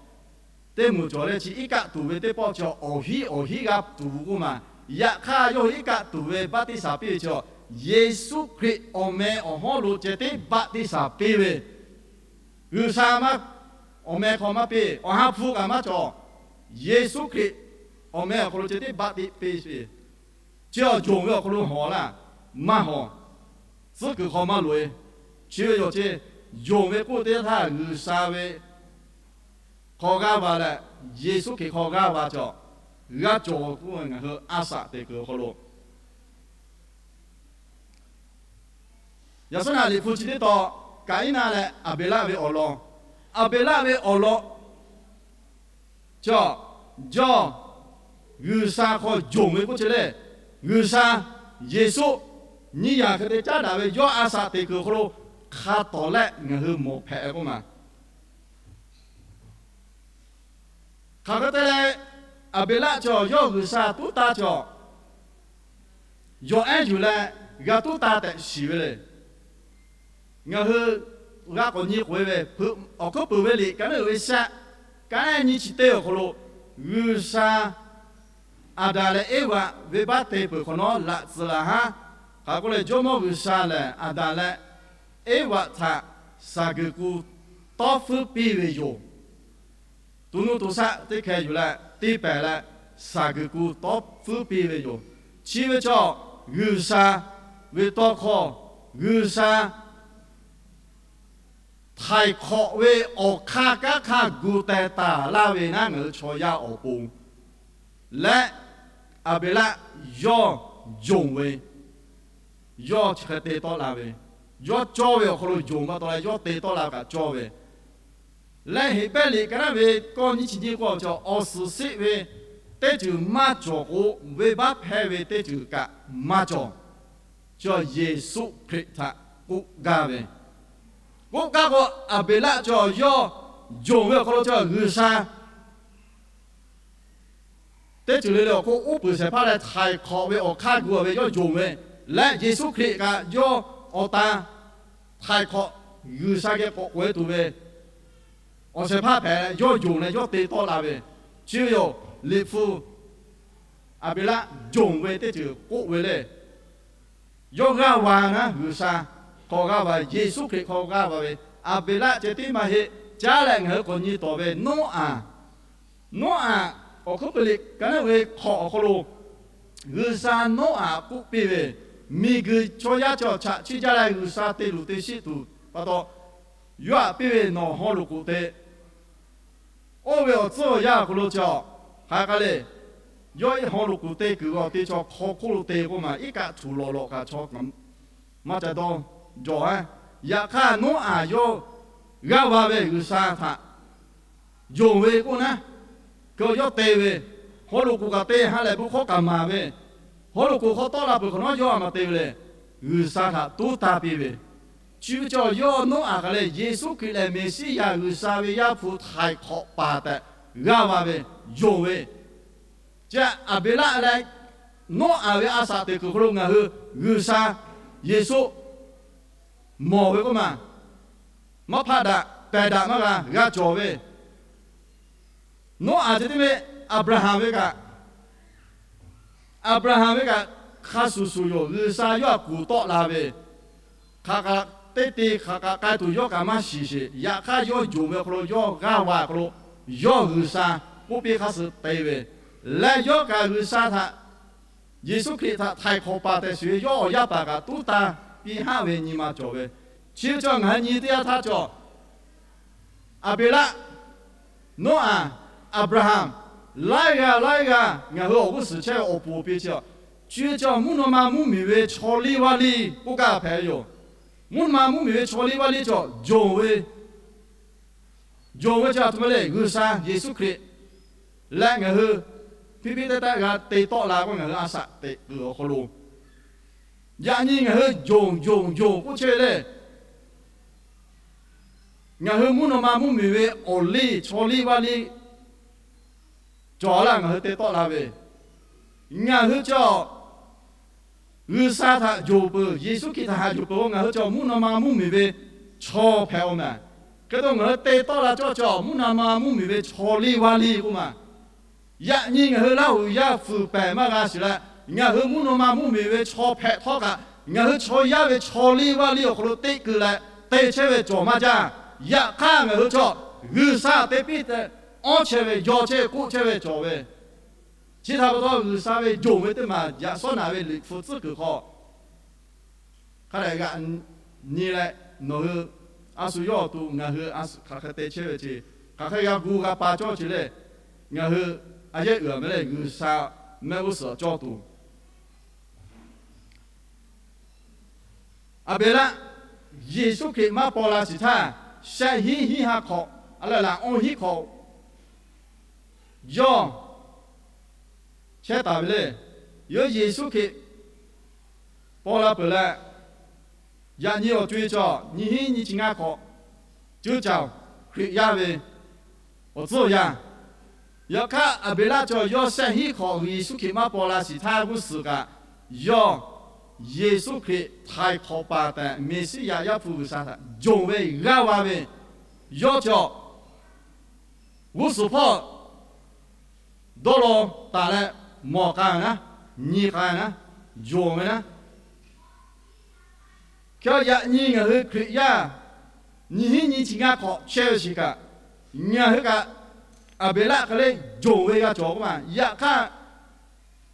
teˇ moˍ cawˬ leh chi iˉ kaˆ tuˬ ve teˇ pawˆ chi awˬ hiˉ awˬ hiˉ g'aˇ tuˬ k'oˆ ma. Yaꞈ hk'aˇ yawˇ hui iˉ kaˆ tuˬ ve baˆtiˆsaˬ piˇ ve chi, Yeˍsuˆ Hkriꞈ awˬ meh awˬ hawˉ lo ceh tiˉ baˆtiˆsaˬ piˇ ve. G'uiˬsha maˇ, awˬ meh hk'aw maˇ piˇ, awˬ ha hpu kaꞈ maˇ cawˬ. Yeˍsuˆ Hkriꞈ awˬ meh awˬ hk'aw lo ceh tiˉ baˆtiˆ piˇ ve. Chi awˬ yonˍ ve awˬ hk'aw lo hawˬ laˇ, maˇ hawˬ. Tcuhˉ kuiˬ hk'aw maˇ loꞈ e. Chi ve yoˬ ce, yonˍ ve k'oˆ teˇ htaˇ G'uiˬsha ve hk'aw g'aˇ va leh, Yeˍsuˆ Hkriꞈ hk'aw g'aˇ va cawˬ, g'aˇ cawˬ k'oˆ ve ngaˬ hui a shaꞈ teꞈ kuiˬ awˬ hk'aw lo Yaꞈ shawˉ naꞈ Liꞈ hpu chi teˇ tawn, Kaˍiˉnaˆ leh Aˍbeˍlaˆ ve awˬ lawn. Aˍbeˍlaˆ ve awˬ lawn cawˬ, yawˇ G'uiˬsha hk'aw yonˍ ve k'oˆ ce lehˬ, G'uiˬsha, Yeˍsuˆ, nyiˇ yanˇ hk'e te caˉ daꞈ ve yawˇ a shaꞈ teꞈ kuiˬ awˬ hk'aw lo hk'a tawˍ leh ngaˬ hui mawˬ hpehꞈ ve k'oˆ ma. Hk'aˬ hk'e te leh, Aˍbeˍlaˆ cawˬ yawˇ G'uiˬsha tuˉ taˇ cawˬ, yawˬ ehˉ yuˬ leh g'a tuˉ taˇ tehꞈ shiˍ ve le. Ngaˬ hui g'a k'awꞈ nyi k'oꞈ e ve, awˬ hkuiˉ puiˍ ve liꞈ ka neˉ uiˍ ve shaˆ, ka neˉ nyiˇ chi teˇ awˬ hk'aw lo, G'uiˬsha Aˍdanˍ leh Eˇvaꞈ venˇbaˆ te peuˬ hk'awꞈ nawˉ laꞈ tcuhˍ laˬ haˉ. Hk'aˬ k'oˆ leh, Jawˇmawˇ G'uiˬsha lehˬ Aˍdanˍ leh Eˇvaꞈ htaꞈ shaˍ guiˬ ku tawˇ hpfuhˇ piˇ ve yoˬ. To nuˇ to shaˆ teˇ hkeh yuˬ leh te pehˍ leh, shaˍ guiˬ ku tawˇ hpfuhˇ piˇ ve yoˬ. Chi ve chaw G'uiˬsha ve tawˇ hkawˇ, G'uiˬsha htaiˍ hk'awꞈ ve awˬ hk'aˇ kanˉ hk'aˇ gu teh taˍ laˇ ve naˉ, ngaˬ hui chaw yaˇ awˬ pon leh, Aˍbeˍlaˆ yawˇ yonˍ ve, yawˇ chi hk'e te tawˆ la ve, yawˇ cawˇ ve awˬ hk'aw lo yonˍ pa taw leh yawˇ te tawˆ la ve kaꞈ cawˇ ve. Leh Heˍbrehˇ liꞈ ka naˉ ve kawˇ nyiˇ chi nyiˇ k'oˆ cawˬ, awˬ suhˍ sheˆ ve teˇ ceuˬ maˇ cawˬ k'o, venˇbaˆ hpehˇ ve teˇ ceuˬ kaꞈ maˇ cawˬ. Cawˬ Yeˍsuˆ Hkriꞈ htaꞈ k'oˆ gaˇ ve. K'oˆ gaˇ k'o, Aˍbeˍlaˆ cawˬ yawˇ yonˍ ve awˬ hk'aw lo cawˬ G'uiˬsha teˇ ceuˬ le le awˬ hk'oˆ uˉ peunˍ shehˍ hpaˇ leh htaiˍ hk'awꞈ ve awˬ hk'aˇ gu ve yawˇ yonˍ ve, leh Yeˍsuˆ Hkriꞈ kaꞈ yawˇ awˬ tan htaiˍ hk'awꞈ G'uiˬsha geh k'awꞈ k'oꞈ e tuˬ ve awˬ shehˍ hpaˇ hpehꞈ leh yawˇ yonˍ leh yawˇ te tawˆ la ve. Chi ve yoˬ, Liꞈ hpu Aˍbeˍlaˆ yonˍ ve teˇ ceuˬ k'oˆ ve le. Yawˇ g'aˇ va naˉ, G'uiˬsha hk'aw g'aˇ va, Yeˍsuˆ Hkriꞈ hk'aw g'aˇ va ve. Aˍbeˍlaˆ ceh tiˉ maˇ heˆ. Caˉ leh ngaˬ hui k'awꞈ nyi tawˍ ve Noˉaꞈ, Noˉaꞈ awˬ hkuiˉ puiˍ liꞈ ka naˉ ve hk'awꞈ awˬ hk'aw lo G'uiˬsha Noˉaꞈ k'oˆ piˇ ve, miˬguiˬ chaw yaˇ cawˬ chaꞈ chiˇ jaˇ leh G'uiˬsha te luˬ te sheˆ tuˬ pa taw, yawˇ htaꞈ piˇ ve, Nawˬ haw loꞈ k'oˍ te. Oˇ ve awˬ tcuhˉ awˬ yanˇ awˬ hk'aw lo cawˬ, hk'a k'a le, yawˇ iˉ haw loꞈ k'oˍ te kuiˬ g'aw te chaw hk'aw hk'oˆ lo te k'oˆ ma, iˉ kaˆ htuꞈ lawꞈ lawꞈ kaꞈ chaw maˇ ca dawˇ jawˬ a. Yaꞈ hk'aˇ Noˉaꞈ yawˇ g'aˇ va ve G'uiˬsha htaꞈ yonˍ ve k'oˆ naˉ, keu yawˇ te ve, haw loꞈ k'oˍ kaꞈ te ha lehˬ bon hkawˇ kaꞈ maˍ ve, haw loꞈ k'oˍ hk'aw tawˆ la peuˬ hk'awꞈ nawˉ yawˇ a maˍ te ve le. G'uiˬsha htaꞈ tuˉ taˇ piˇ ve, chi ve cawˬ yawˇ Noˉaꞈ kaꞈ leh Yeˍsuˆ Hkriꞈ lehˬ Meˍsiˉyaꞈ G'uiˬsha ve Yaˇ hpu htaiˍ hk'awꞈ paˍ tehꞈ g'aˇ va ve, yonˍ ve. Chi Aˍbeˍlaˆ leh Noˉaꞈ ve a shaꞈ teꞈ kuiˬ hk'aw lo ngaˬ hui G'uiˬsha Yeˍsuˆ mawˬ ve k'oˆ ma, maˇ hpaˆ daꞈ pehˬ daꞈ maˇ g'a, g'a cawˬ ve. Noˉaꞈ ceh tiˉ ve, Aˍbraˍhanˍ ve kaꞈ, Aˍbraˍhanˍ ve kaꞈ hk'a shuˍ shuˍ yoˬ, G'uiˬsha yawˇ htaꞈ kuˬ tawˆ la ve. Hk'aˬ kaꞈ teˇ te hk'aˬ kaꞈ k'ai tuˬ yawˇ kaꞈ maˇ shiˍ sheˍ. Yaꞈ hk'aˇ yawˇ yonˍ ve awˬ hk'aw lo yawˇ g'aˇ va awˬ hk'aw lo yawˇ G'uiˬsha k'oˆ piˇ hk'a shuˍ te ve, leh yawˇ kaꞈ G'uiˬsha htaꞈ, Yeˍsuˆ Hkriꞈ htaꞈ htaiˍ hk'awꞈ paˍ tehꞈ shiˍ ve yawˇ awˬ yaˇ paˍ kaꞈ tuˉ taˇ piˇ haˆ ve nyi ma cawˬ ve. Chi ve cawˬ ngaˬ hui nyi teˇ yanˇ htaˇ cawˬ, Aˍbeˍlaˆ, Noˉaꞈ, Aˍbraˍhanˍ, laiˉ g'aˇ laiˉ g'aˇ ngaˬ hui awˬ g'uˇ suhˍ chehˇ ve awˬ pon awˬ pi chi, chi ve cawˬ mvuhˇ naw ma mvuhˇmiˬ ve chaw liˇ vaˇ liˇ k'oˆ gaˇ hpehꞈ ve yoˬ. Mvuhˇ naw ma mvuhˇmiˬ ve chaw liˇ vaˇ liˇ cawˬ yonˍ ve, yonˍ ve chi a htoꞈ ma le, G'uiˬsha Yeˍsuˆ Hkriꞈ leh ngaˬ hui hpiˇ hpiˇ taˇ taˆ g'a te tawˆ la k'o, ngaˬ hui a shaꞈ teꞈ kuiˬ awˬ hk'aw lo yaꞈ nyi ngaˬ hui yonˍ yonˍ yonˍ k'oˆ chehˇ ve le. Ngaˬ hui mvuhˇ naw ma mvuhˇmiˬ ve awˬ liˇ chaw liˇ vaˇ liˇ cawˬ laˇ ngaˬ hui te tawˆ la ve, ngaˬ hui cawˬ G'uiˬsha htaꞈ yonˍ peuˬ, Yeˍsuˆ Hkriꞈ htaꞈ haꞈ yuˬ peuˬ k'o, ngaˬ hui cawˬ mvuhˇ naw ma mvuhˇmiˬ ve chaw hpehꞈ-oˬ mehˍ. Hk'e te ngaˬ hui te tawˆ la cawˇ cawˬ mvuhˇ naw ma mvuhˇmiˬ ve chaw liˇ vaˇ liˇ k'oˆ ma. Yaꞈ nyi ngaˬ hui Laˇ huˍ yaˇ fuiˍ pehˍ maˇ g'a shiˍ leh, ngaˬ hui mvuhˇ naw ma mvuhˇmiˬ ve chaw hpehꞈ htawˇ kaꞈ, ngaˬ hui chaw yaˇ ve chaw liˇ vaˇ liˇ awˬ hk'aw lo teˇ keu leh te chehˇ ve cawˬ maˇ jaˇ. Yaꞈ hk'aˇ ngaˬ hui chaw G'uiˬsha te piˇ tehꞈ awˇ chehˇ ve, yaw chehˇ ve, k'oˆ chehˇ ve cawˬ ve, chi htaꞈ pa taw G'uiˬsha ve yonˍ ve teˇ maˬ yaꞈ shawˉ naꞈ ve Liꞈ hpu tcuhˉ kuiˬ hk'aw hk'a dehꞈ g'aꞈ nyi leh, nawˬ hui a shu yawˇ awˬ to ngaˬ hui a shu hk'aˬ hk'e te chehˇ ve ce, hk'aˬ hk'e g'a gu g'a pa cawˇ ce lehˬ, ngaˬ hui a yehˉ uiˍ a meh lehˬ G'uiˬsha mehˆ g'uˇ suhˍ cawˇ tuˬ Aˍbeˍlaˆ Yeˍsuˆ Hkriꞈ maˇ paw la shiˍ htaˇ, shehˆ hinˉ hinˉ ha hk'awꞈ, a lehˬ laꞈ awˇ hinˉ hk'awꞈ yawˇ chehˇ taˍ ve le. Yawˇ Yeˍsuˆ Hkriꞈ paw la peuˬ leh, yaꞈ nyi awˬ co-e cawˬ nyiˇ hinˉ nyiˇ chi ngaˇ hk'awꞈ cuˇ caˬ Hkriꞈ yaˇ ve awˬ tcuhˉ awˬ yanˇ, yaꞈ hk'aˇ Aˍbeˍlaˆ cawˬ yawˇ shehˆ hinˉ hk'awꞈ Yeˍsuˆ Hkriꞈ maˇ paw la shiˍ htaˇ g'uˇ suhˍ kaꞈ, yawˇ Yeˍsuˆ Hkriꞈ htaiˍ hk'awꞈ paˍ tehꞈ Meˍsiˉyaꞈ Yaˇ hpu G'uiˬsha htaꞈ yonˍ ve g'aˇ va ve, yawˇ cawˬ g'uˇ suhˍ hpawˇ dawˇ law taˍ leh mawˬ k'ai naˉ, nyi k'ai naˉ, yonˍ ve naˉ. Hk'e yaꞈ nyi ngaˬ hui Hkriꞈ yaˇ nyiˇ hinˉ nyiˇ chi ngaˇ hk'awꞈ chehˇ ve shiˍ kaꞈ, ngaˬ hui kaꞈ Aˍbeˍlaˆ hk'e le yonˍ ve g'a cawˬ k'oˆ ma. Yaꞈ hk'aˇ,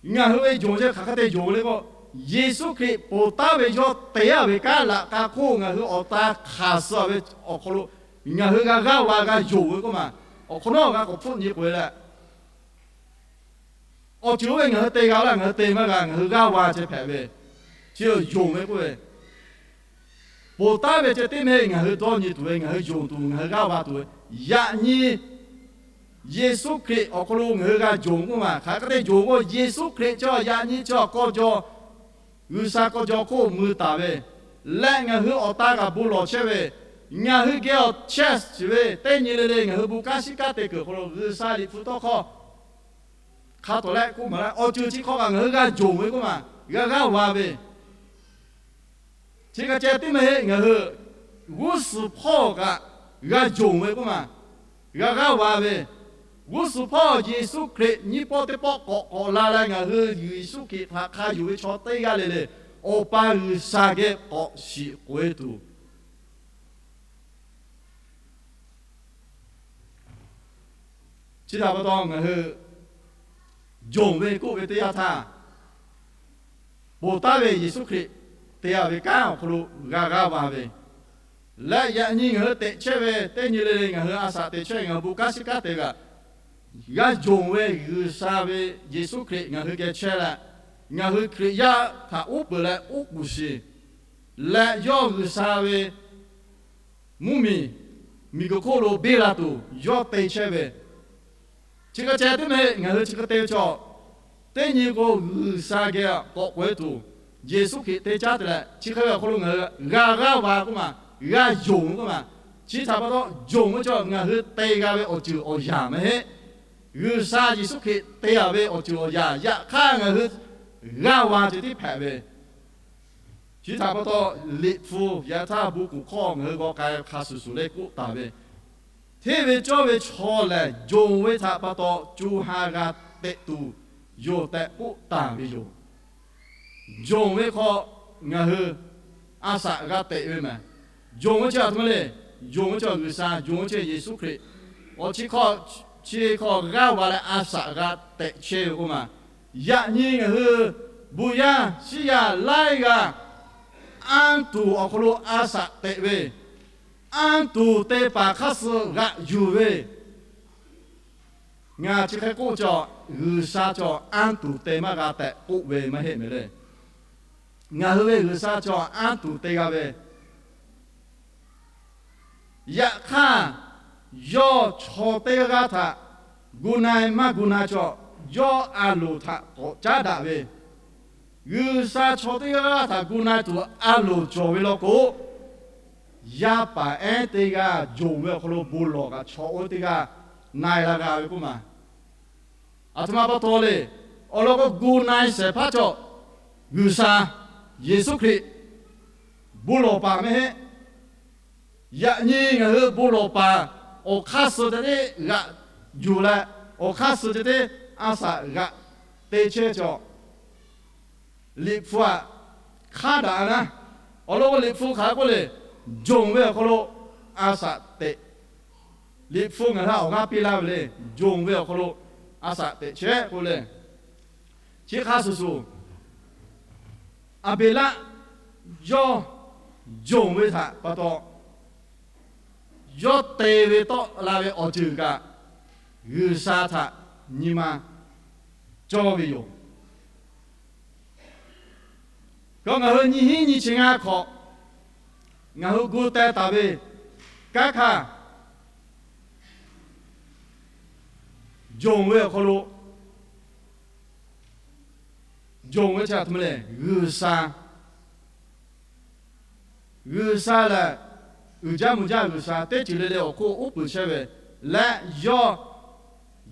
ngaˬ hui ve yonˍ chi hk'aˬ hk'e te yonˍ le k'o, Yeˍsuˆ Hkriꞈ ponˬ taˉ ve yawˇ te a ve kanˉ laꞈ k'a hk'oˆ ngaˬ hui awˬ ta hk'aˬ suh ve awˬ hk'aw lo ngaˬ hui g'a g'aˇ va g'a yonˍ ve k'oˆ ma. Awˬ hk'awꞈ nawˉ g'a k'awꞈ hpfuhˆ nyi k'oꞈ e leh, awˬ ceuˬ oˇ ve ngaˬ hui te g'a laˇ, ngaˬ hui te maˇ g'a, ngaˬ hui g'aˇ va ceh hpehꞈ ve, chi yonˍ ve k'oˆ ve, ponˬ taˉ ve ceh teˇ mehˆ ngaˬ hui dawˇ nyi tuˬ ve, ngaˬ hui yonˍ tuˬ, ngaˬ hui g'aˇ va tuˬ ve, yaꞈ nyi Yeˍsuˆ Hkriꞈ awˬ hk'aw lo ngaˬ hui g'a yonˍ k'oˆ ma. Hk'aˬ hk'e te yonˍ k'o, Yeˍsuˆ Hkriꞈ cawˬ yaꞈ nyi cawˬ k'aw jaw, G'uiˬsha k'aw jaw hk'oˆ mui taˍ ve, leh ngaˬ hui awˬ ta kaꞈ bon lawˬ chehˇ ve, ngaˬ hui geh awˬ chehˇ shiˍ ve teˇ nyi le le ngaˬ hui bon kanˉ shiˉ kanˉ te kuiˬ awˬ hk'aw lo G'uiˬsha Liꞈ hpu tawˇ hkawˇ hk'a tawˍ leh k'oˆ ma leh, awˬ ceuˬ chi hk'aw kaꞈ ngaˬ hui g'a yonˍ ve k'oˆ ma, g'a g'aˇ va ve, chi hk'e ceh teˇ mehˆ heˆ ngaˬ hui g'uˇ suhˍ hpawˇ kaꞈ g'a yonˍ ve k'oˆ ma, g'a g'aˇ va ve, g'uˇ suhˍ hpawˇ Yeˍsuˆ Hkriꞈ nyiˇ pawˆ teˇ pawˆ k'awꞈ k'awꞈ la leh ngaˬ hui Yeˍsuˆ Hkriꞈ htaꞈ hk'a yonˍ ve chaw teˇ g'aˇ le le, Awˬ pa G'uiˬsha geh k'awꞈ shiˍ k'oꞈ e tuˬ Chi htaꞈ pa taw ngaˬ hui yonˍ ve k'oˆ ve teˇ yanˇ htaˇ, ponˬ taˉ ve Yeˍsuˆ Hkriꞈ te a ve kanˉ awˬ hk'aw lo g'a g'aˇ va ve, leh yaꞈ nyi ngaˬ hui teꞈ chehˇ ve teˇ nyi le le ngaˬ hui a shaꞈ teꞈ chehˇ ve ngaˬ hui bon kanˉ shiˉ kanˉ te kaꞈ, g'a yonˍ ve G'uiˬsha ve Yeˍsuˆ Hkriꞈ ngaˬ hui geh chehˇ leh, ngaˬ hui Hkriꞈ yaˇ htaꞈ uˉ peunˍ leh uˉ k'uˍ shiˍ leh yawˇ G'uiˬsha ve mvuhˇmiˬ miˬguiˬ hk'oˆ lo biˇ la tuˬ yawˇ te chehˇ ve, chi hk'e ceh teˇ mehˆ ngaˬ hui chi hk'e te ve chaw, teˇ nyi k'o G'uiˬsha geh k'awꞈ k'oꞈ e tuˬ Yeˍsuˆ Hkriꞈ te caˉ te leh, chi hk'e ve awˬ hk'aw lo ngaˬ hui g'a g'aˇ va k'oˆ ma, g'a yonˍ k'oˆ ma. Chi htaꞈ pa taw yonˍ ve chaw ngaˬ hui te g'a ve awˬ ceuˬ awˬ yanˍ mehˆ heˆ. G'uiˬsha Yeˍsuˆ Hkriꞈ te a ve awˬ ceuˬ awˬ yanˍ yaꞈ hk'aˇ ngaˬ hui g'aˇ va ceh tiˉ hpehꞈ ve, chi htaꞈ pa taw, Liꞈ hpu yaꞈ htaˇ bon kuˬ hkawˇ ngaˬ hui g'aw k'ai hk'a shuˍ shuˍ le k'oˆ taˍ ve, hteˇ ve cawˇ ve chaw lehˬ, yonˍ ve htaꞈ pa taw co ha g'a tehꞈ tuˬ yoˬ tehꞈ k'oˆ taˍ ve yoˬ. Yonˍ ve hk'aw ngaˬ hui a shaꞈ g'a teꞈ ve mehˬ. Yonˍ ve chi a htoꞈ ma le. Yonˍ ve chi G'uiˬsha, yonˍ ve chi Yeˍsuˆ Hkriꞈ, awˬ chi hk'aw, chi hk'aw g'aˇ va leh a shaꞈ g'a teꞈ chehˇ ve k'oˆ ma. Yaꞈ nyi ngaˬ hui bon yaˇ shiˉ yaˇ laiˉ g'aˇ anˇ tuˬ awˬ hk'aw lo a shaꞈ teꞈ ve, anˇ tuˬ te paˍ hk'aˇ suh g'aꞈ yuˬ ve, ngaˬ chi hk'e k'oˆ cawˬ, G'uiˬsha cawˬ anˇ tuˬ te maˇ g'a tehꞈ k'oˆ ve maˇ heˆ mehˍ le. Ngaˬ hui ve G'uiˬsha cawˬ anˇ tuˬ te g'a ve, yaꞈ hk'aˇ yawˇ chaw teˇ g'aˇ htaꞈ gu na-e maˇ gu na cawˬ, yawˇ a loˍ htaꞈ k'awꞈ caˉ daꞈ ve, G'uiˬsha chaw teˇ g'aˇ htaꞈ gu na-e tuˬ a loˍ cawˬ ve law k'o, yaˇ paˍ ehˉ teˇ g'aˇ yonˍ ve awˬ hk'aw lo bon lawˬ kaꞈ chaw oˇ teˇ g'aˇ na-e la g'a ve k'oˆ ma. A htoꞈ ma pa taw le. Awˬ lawn k'o, gu na-e shehˍ hpaˇ cawˬ G'uiˬsha Yeˍsuˆ Hkriꞈ bon lawˬ paˍ mehˆ heˆ. Yaꞈ nyi ngaˬ hui bon lawˬ paˍ awˬ hk'aˇ suh ceh tiˉ g'aꞈ yuˬ leh, awˬ hk'aˇ suh ceh tiˉ a shaꞈ g'aꞈ te chehˇ cawˬ. Liꞈ hpu aꞈ hk'aˉ daꞈ naˉ, awˬ lawn k'o Liꞈ hpu hk'aˬ hk'e k'oˆ le, jawˬ ve awˬ hk'aw lo a shaꞈ teꞈ. Liꞈ hpu ngaˬ hui awˬ g'aˇ piˇ laˇ ve le, jawˬ ve awˬ hk'aw lo a shaꞈ teꞈ chehˇ k'oˆ le. Chi hk'a shuˍ shuˍ, Aˍbeˍlaˆ yawˇ jawˬ ve htaꞈ pa taw, yawˇ te ve tawˆ la ve awˬ ceuˬ kaꞈ, G'uiˬsha htaꞈ nyi ma cawˇ ve yoˬ. K'o ngaˬ hui nyiˇ hinˉ nyiˇ chi ngaˇ hk'awꞈ, ngaˬ hui gu teh taˍ ve kanˉ hkaˇ jawˬ ve awˬ hk'aw lo, jawˬ ve chi a htoꞈ ma le, G'uiˬsha, G'uiˬsha lehˬ, uiˍ jaˇ mvuh jaˇ G'uiˬsha teˇ ceuˬ le le awˬ hk'oˆ uˉ peunˍ chehˇ ve leh, yawˇ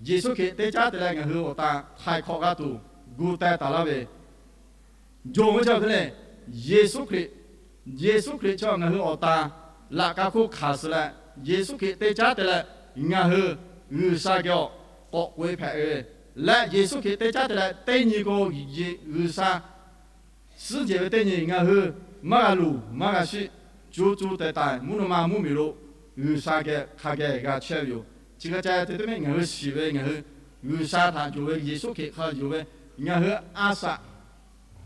Yeˍsuˆ Hkriꞈ teˇ caˉ te leh ngaˬ hui awˬ tan htaiˍ hk'awꞈ g'a tuˬ gu teh taˍ laˇ ve, jawˬ ve chi a htoꞈ ma le, Yeˍsuˆ Hkriꞈ, Yeˍsuˆ Hkriꞈ chi ngaˬ hui awˬ tan laꞈ ka hk'oˆ hkanˍ suh leh, Yeˍsuˆ Hkriꞈ teˇ caˉ te leh ngaˬ hui G'uiˬsha geh awˬ k'awꞈ k'oꞈ e hpehꞈ ve leh, Yeˍsuˆ Hkriꞈ teˇ caˉ te leh teˇ nyi k'o, G'uiˬsha suhˉ jehˬ ve teˇ nyi ngaˬ hui maˇ g'a luˬ maˇ g'a shiˆ, co co taiˍ taiˍ mvuhˇ naw ma mvuhˇmiˬ lo G'uiˬsha geh hk'a geh g'a chehˇ ve yoˬ. Chi hk'e ca te teˇ mehˆ ngaˬ hui shiˍ ve, ngaˬ hui G'uiˬsha htaꞈ yonˍ ve, Yeˍsuˆ Hkriꞈ hk'a yonˍ ve, ngaˬ hui a shaꞈ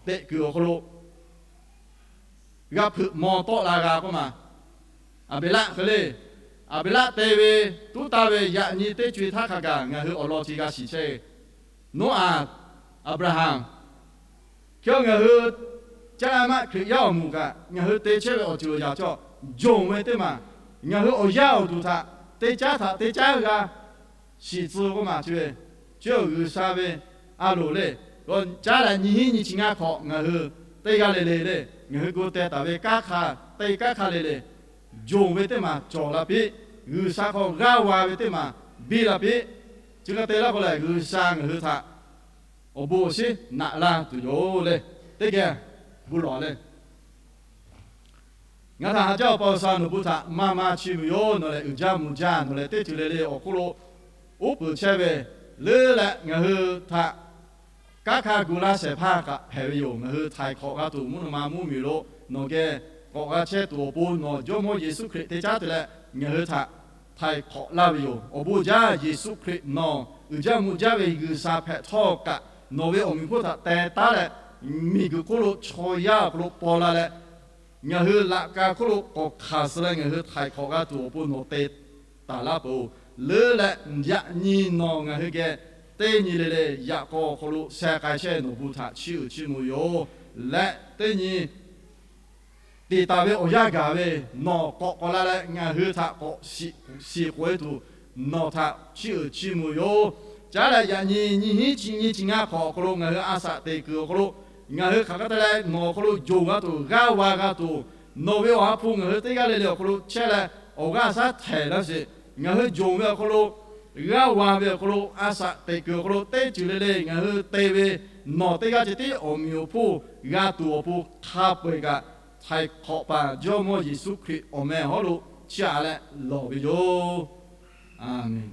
teꞈ kuiˬ awˬ hk'aw lo g'a hpeuꞈ maw tawˆ la g'a k'oˆ ma. Aˍbeˍlaˆ hk'e le, Aˍbeˍlaˆ te ve, tuˉ taˇ ve yaꞈ nyi teˇ co e htaˇ hk'a gaˬ ngaˬ hui awˬ lawn chi g'a shiˍ chehˇ ve, Noˉaꞈ, Aˍbraˍhanˍ, hk'e ngaˬ hui caˇ maˆ Hkriꞈ yaˇ awˬ moˍ kaꞈ ngaˬ hui te chehˇ ve awˬ ceuˬ awˬ yaꞈ cawˇ, jawˬ ve teˇ maˬ, ngaˬ hui awˬ yaˇ awˬ duˬ htaꞈ teˇ caˉ htaꞈ teˇ caˉ g'a shiˍ tcuh k'oˆ ma chi ve, chi awˬ G'uiˬsha ve a loˍ le. Caˉ leh nyiˇ hinˉ nyiˇ chi ngaˇ hk'awꞈ ngaˬ hui teˇ g'aˇ le le le, ngaˬ hui gu teh taˍ ve kanˉ hk'aˇ, teˇ kanˉ hk'aˇ le le, jawˬ ve teˇ maˬ cawˬ la piˇ, G'uiˬsha hk'aw g'aˇ va ve teˇ maˬ biˇ la piˇ. Chi hk'e te laˇ k'o lehˬ, G'uiˬsha ngaˬ hui htaꞈ awˬ bon awˬ shinˉ naꞈ la tuˬ yoˬ le. Teˇ geh bon lawˬ le. Ngaˬ htaꞈ haꞈ jaˇ Awˬ pa G'uiˬsha nawˬ bon htaꞈ maˇ maˇ chiˇ mvuh yoˬ. Nawˬ lehˬ uiˍ jaˇ mvuh jaˇ, nawˬ lehˬ teˇ ceuˬ le le awˬ hk'oˆ lo uˉ peunˍ chehˇ ve, leuˉ leh ngaˬ hui htaꞈ kanˉ hk'aˇ gu laˇ shehˍ hpaˇ kaꞈ hpehꞈ ve yoˬ. Ngaˬ hui htaiˍ hk'awꞈ g'a tuˬ mvuhˇ naw ma mvuhˇmiˬ lo nawˬ geh k'awꞈ g'a chehˇ tuˬ awˬ pon nawˬ Jawˇmawˇ Yeˍsuˆ Hkriꞈ teˇ caˉ te leh ngaˬ hui htaꞈ htaiˍ hk'awꞈ laˇ ve yoˬ. Awˬ bon jaˇ Yeˍsuˆ Hkriꞈ nawˬ uiˍ jaˇ mvuh jaˇ ve G'uiˬsha hpehꞈ htawˇ kaꞈ, nawˬ ve awˬ meꞈ hk'oˆ htaꞈ teh taˉ leh, miˬguiˬ hk'oˆ lo chaw yaˇ awˬ hk'aw lo paw la leh, ngaˬ hui laꞈ ka hk'oˆ lo k'awꞈ hkanˍ suh leh ngaˬ hui htaiˍ hk'awꞈ g'a tuˬ awˬ pon nawˬ te taˍ laˇ peuˬ-oˬ. Leuˉ leh yaꞈ nyi nawˬ ngaˬ hui geh teˇ nyi le le yaꞈ k'aw awˬ hk'aw lo sheh k'ai chehˇ nawˬ bon htaꞈ chiˇ uiˍ chiˇ mvuh yoˬ. Leh teˇ nyi tiꞈ taˍ ve awˬ yanˇ gaˬ ve nawˬ k'awꞈ k'awꞈ la leh ngaˬ hui htaꞈ k'awꞈ shiˍ k'oꞈ e tuˬ nawˬ htaꞈ chiˇ uiˍ chiˇ mvuh yoˬ. Caˉ leh yaꞈ nyi nyiˇ hinˉ chi nyiˇ chi ngaˇ hk'awꞈ awˬ hk'aw lo ngaˬ hui a shaꞈ teꞈ kuiˬ awˬ hk'aw lo ngaˬ hui hk'aˬ hk'e te leh nawˬ awˬ hk'aw lo jawˬ g'a tuˬ, g'aˇ va g'a tuˬ, nawˬ ve awˬ ha hpu ngaˬ hui teˇ g'aˇ le le awˬ hk'aw lo chehˇ leh awˬ g'aˇ shaˉ htehˍ laˇ sheˍ. Ngaˬ hui jawˬ ve awˬ hk'aw lo, g'aˇ va ve awˬ hk'aw lo, a shaꞈ teꞈ kuiˬ awˬ hk'aw lo teˇ ceuˬ le le ngaˬ hui te ve nawˬ teˇ g'aˇ ceh tiˉ awˬ meꞈ awˬ hponˇ g'a tuˬ awˬ pon hk'a peu-eˬ kaꞈ htaiˍ hk'awꞈ paˍ Jawˇmawˇ Yeˍsuˆ Hkriꞈ awˬ meh awˬ hawˉ lo chiˇ aꞈ leh lawˬ ve yoˬ. Aˍmenˍ.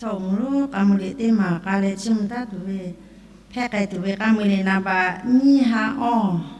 Chaw mvuhˇ lonˉ k'a mvuh liꞈ teˇ maˬ k'a leh chiˇ mvuh taˉ tuˬ ve, hpehˇ k'ai tuˬ ve k'a mvuh liꞈ naˍ baꞈ nyiˇ ha awˇ